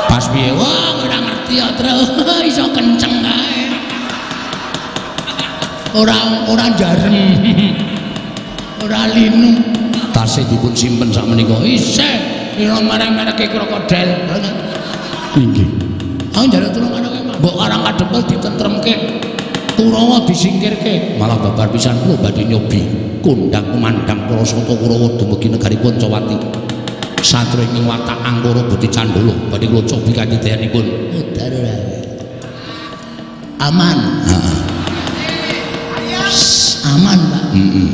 S2: Pas piye?
S3: Wah, ora ngerti ya, Tru. Iso kenceng kae. Ora ora jarem. Ora linu.
S2: Tase dipun simpen sak menika.
S3: Isih ira marang-marake krokodil.
S2: Inggih.
S3: Aku njaluk tulung karo kowe, Mbok Karang Kadempel ditentremke. Kurawa disingkirke.
S2: Malah babar pisan kula badhe nyobi kondang kumandhang para sata Kurawa dumugi negari Pancawati. Satria ing watak Angkara Budi Candala badhe kula cobi kanthi-dayanipun.
S3: Mudhar ora. Aman.
S2: Heeh.
S3: Aman, Pak.
S2: Heeh.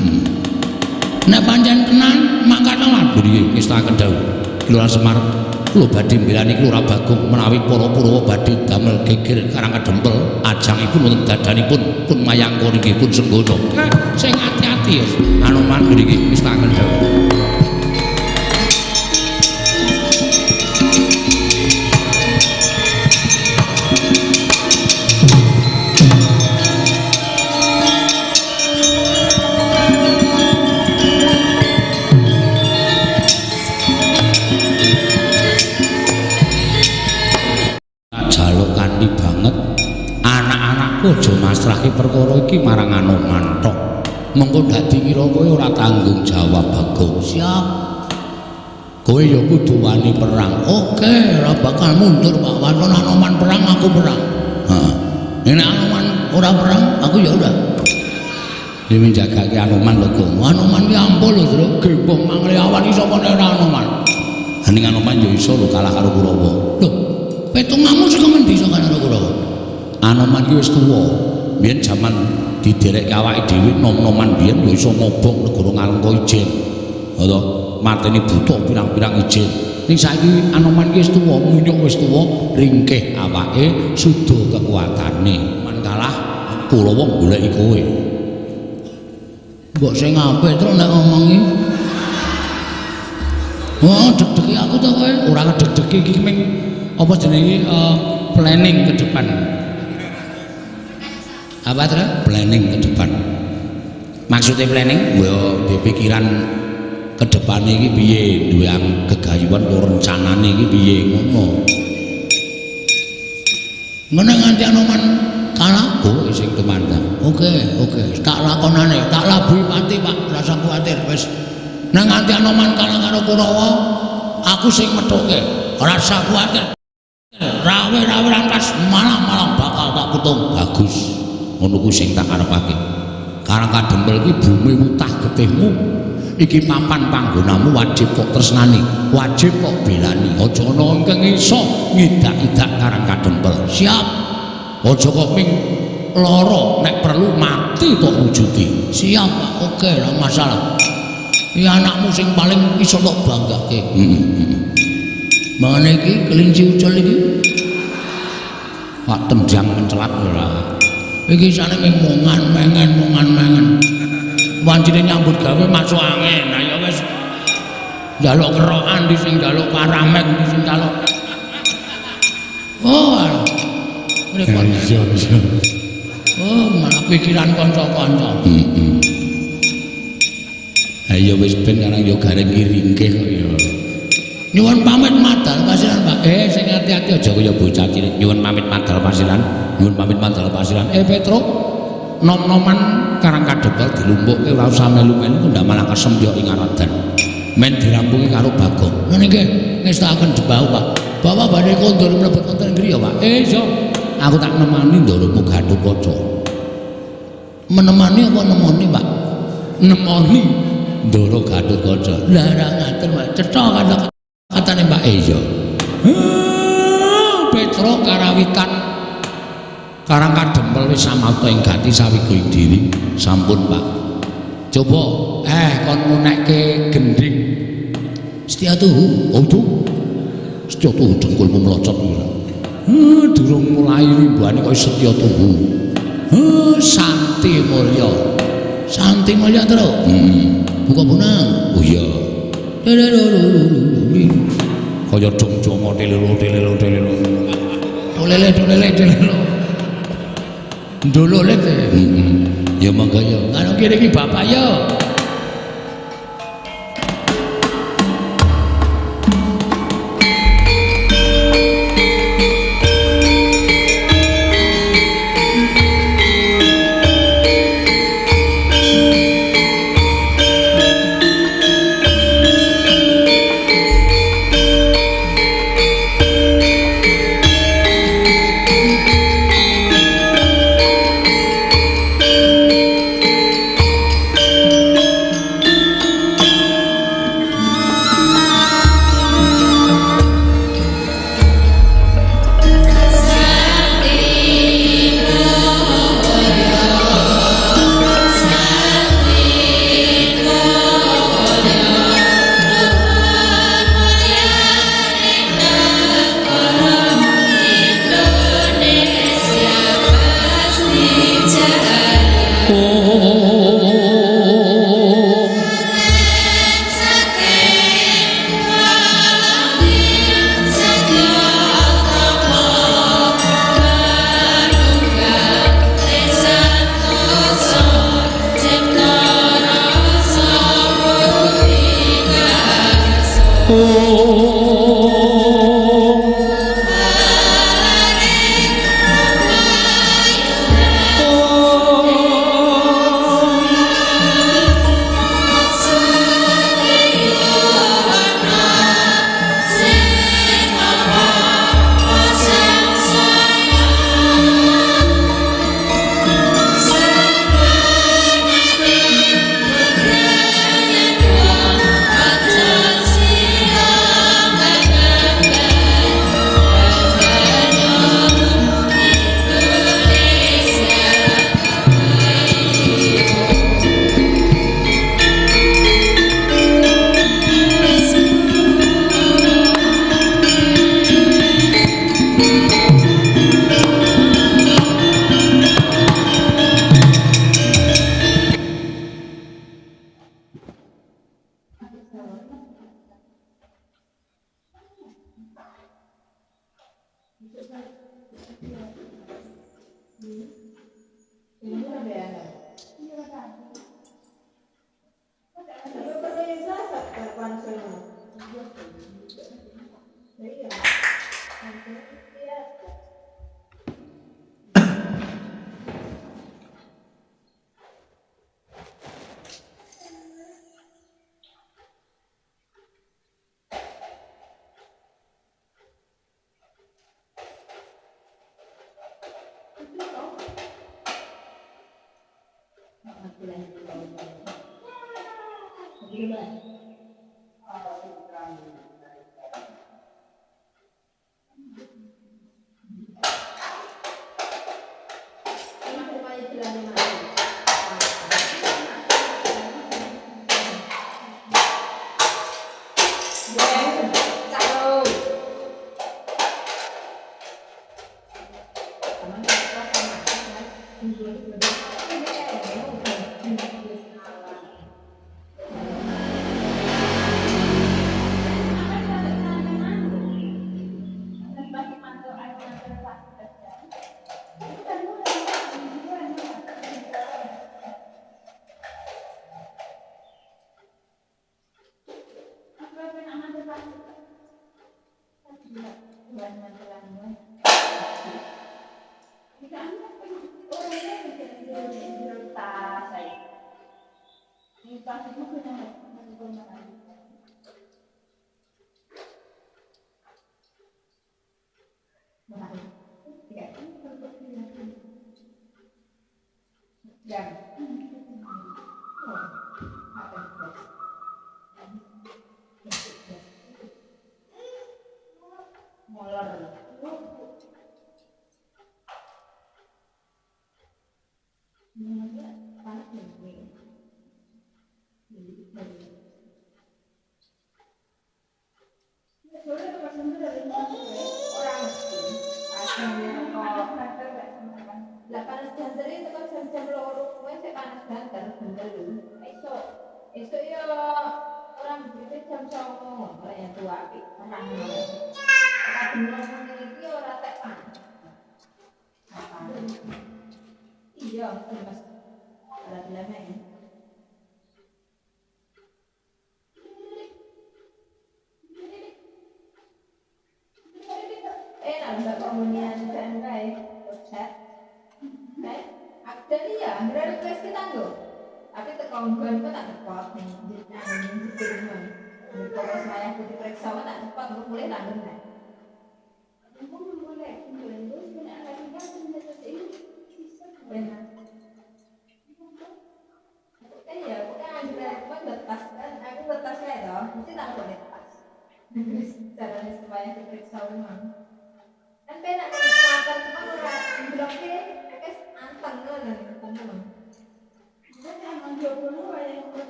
S3: Nek pancen tenan mangkat aman.
S2: Nggih, ngestakaken dawuh. Kelurahan Semar kula badhe mbelani Kelurahan Bagong menawi para Kurawa badhe damel geger Karang Kadempel ajangipun wonten dadanipun pun mayangkara inggih pun senggana.
S3: Sing ati-ati ya.
S2: Anoman nggih ngestakaken dawuh.
S1: Aku aja masrahke perkara iki marang Anoman tok. Mengko ndak dikira kowe ora tanggung jawab, Bagong.
S3: Siap.
S1: Kowe ya kudu wani perang.
S3: Oke, ora bakal mundur, Pak. Waton Anoman perang, aku perang.
S1: Heeh.
S3: Nek Anoman ora perang, aku ya ora.
S1: Dewi njagake Anoman lho, Gong.
S3: Anoman ki ampuh lho, Tru. Gembong mangleawan iso apa nek ora Anoman.
S1: Ning Anoman ya iso lho kalah karo Kurawa.
S3: Lho, petungamu saka ngendi iso kalah karo Kurawa?
S1: Anoman ki wis tuwa. Biyen jaman diderekke awake dhewe nom-noman biyen ya iso ngobong negara Ngalengka ijen. Lho, mateni buta pirang-pirang ijen. Ning saiki Anoman ki wis tuwa, munyuk wis tuwa, ringkih awake, suda kekuatane. Man kalah Kurawa goleki kowe.
S3: Mbok sing apik terus nek ngomongi. Oh, deg-degi aku to kowe.
S1: Ora ngedeg-degi iki ming apa jenenge planning ke depan.
S3: Apa terus?
S1: Planning ke depan. Maksudnya planning? Ya di pikiran ke depane iki piye, duwe gegayuhan karo rencanane iki piye ngono.
S3: Ngono nganti Anoman kalah,
S1: kowe sing tumandang.
S3: Oke, oke, tak lakonane, tak labuhi pati, Pak, rasa kuwatir wis. Nek nganti Anoman kalah karo Kurawa, aku sing methuke, rasa kuwatir. Rawe-rawe rantas malang-malang bakal tak putung.
S1: Bagus. Ngono kuwi sing tak karepake. Karang Kadempel iki bumi wutah getihmu. Iki papan panggonamu wajib kok tresnani, wajib kok belani. Aja ana ingkang iso ngidak-idak Karang Kadempel.
S3: Siap.
S1: Aja kok ming lara, nek perlu mati kok wujudi.
S3: Siap, Pak. Oke, ora masalah. Iki anakmu sing paling iso tok banggake.
S1: Heeh.
S3: Mangane iki kelinci ucul iki.
S1: Pak tendang mencelat ora.
S3: Iki isane ming mongan mengen mongan mengen. Wancine nyambut gawe masuk angin. Lah ya wis njaluk kerokan di sing njaluk paramek di sing njaluk. Oh, alah. Repot.
S1: Iya, iya.
S3: Oh, malah pikiran kanca-kanca.
S1: Heeh. Ayo wis ben karang ya gareng ringkih kok ya.
S3: Nyuwun pamit madal pasiran, Pak.
S1: Sing ati-ati aja kaya bocah cilik. Nyuwun pamit madal pasiran. Nyuwun pamit madal pasiran. Petruk, nom-noman Karang Kadempel dilumpukke ora usah melu-melu kok ndak malah kesembyok ing aradan. Men dirampungi karo Bagong.
S3: Ngene nggih, ngestakaken jebau, Pak. Bapak badhe kondur mlebet wonten griya, Pak.
S1: Iya. Aku tak nemani ndoromu Gatotkaca.
S3: Menemani apa nemoni, Pak?
S1: Nemoni ndoro Gatotkaca.
S3: Lah ora ngaten, Pak. Cetha katane Pak.
S1: Iya. Petruk karawitan Karang Kadempel wis samapta ing gati sawiga ing diri. Sampun, Pak. Coba kon ngunekke gendhing
S3: Setia Tuhu.
S1: Oh, tuh. Setia Tuhu dengkulmu mlocot ora. Durung mulai rimbuhane kok Setia Tuhu.
S3: Santi Mulya. Santi Mulya, Truk.
S1: Heeh.
S3: Buka bonang.
S1: Oh iya. Kaya dong-dongo telelo telelo telelo.
S3: Tolele tolele telelo. Ndololet.
S1: Heeh. Ya monggo ya.
S3: Karo kene iki bapak ya.
S1: Oh.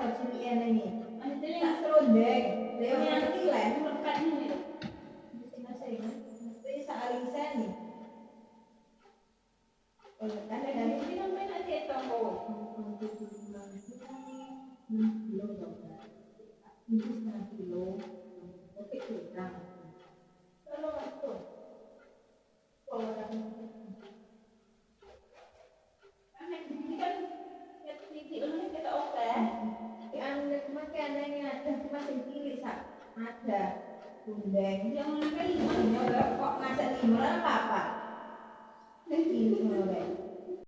S4: rada cilik ini. Tak serundeng. Lha yo ngerti lah.
S5: Lekat ini lho.
S4: Mesti sak alisen nih. Oh, kan
S5: Ada
S4: dari
S5: ini kan penak diitung kok.
S4: 6 kilo dong. 7,5 kilo. Oke, kurang. Tolong aku. Kalau
S5: Kan nek ini kan titik ngono ketok oke.
S4: Ki anu cuma ki anehnya ada cuma sing cilik sak ada bundeng.
S5: Yang ngono kan lima.
S4: Ya kok masak lima lah apa?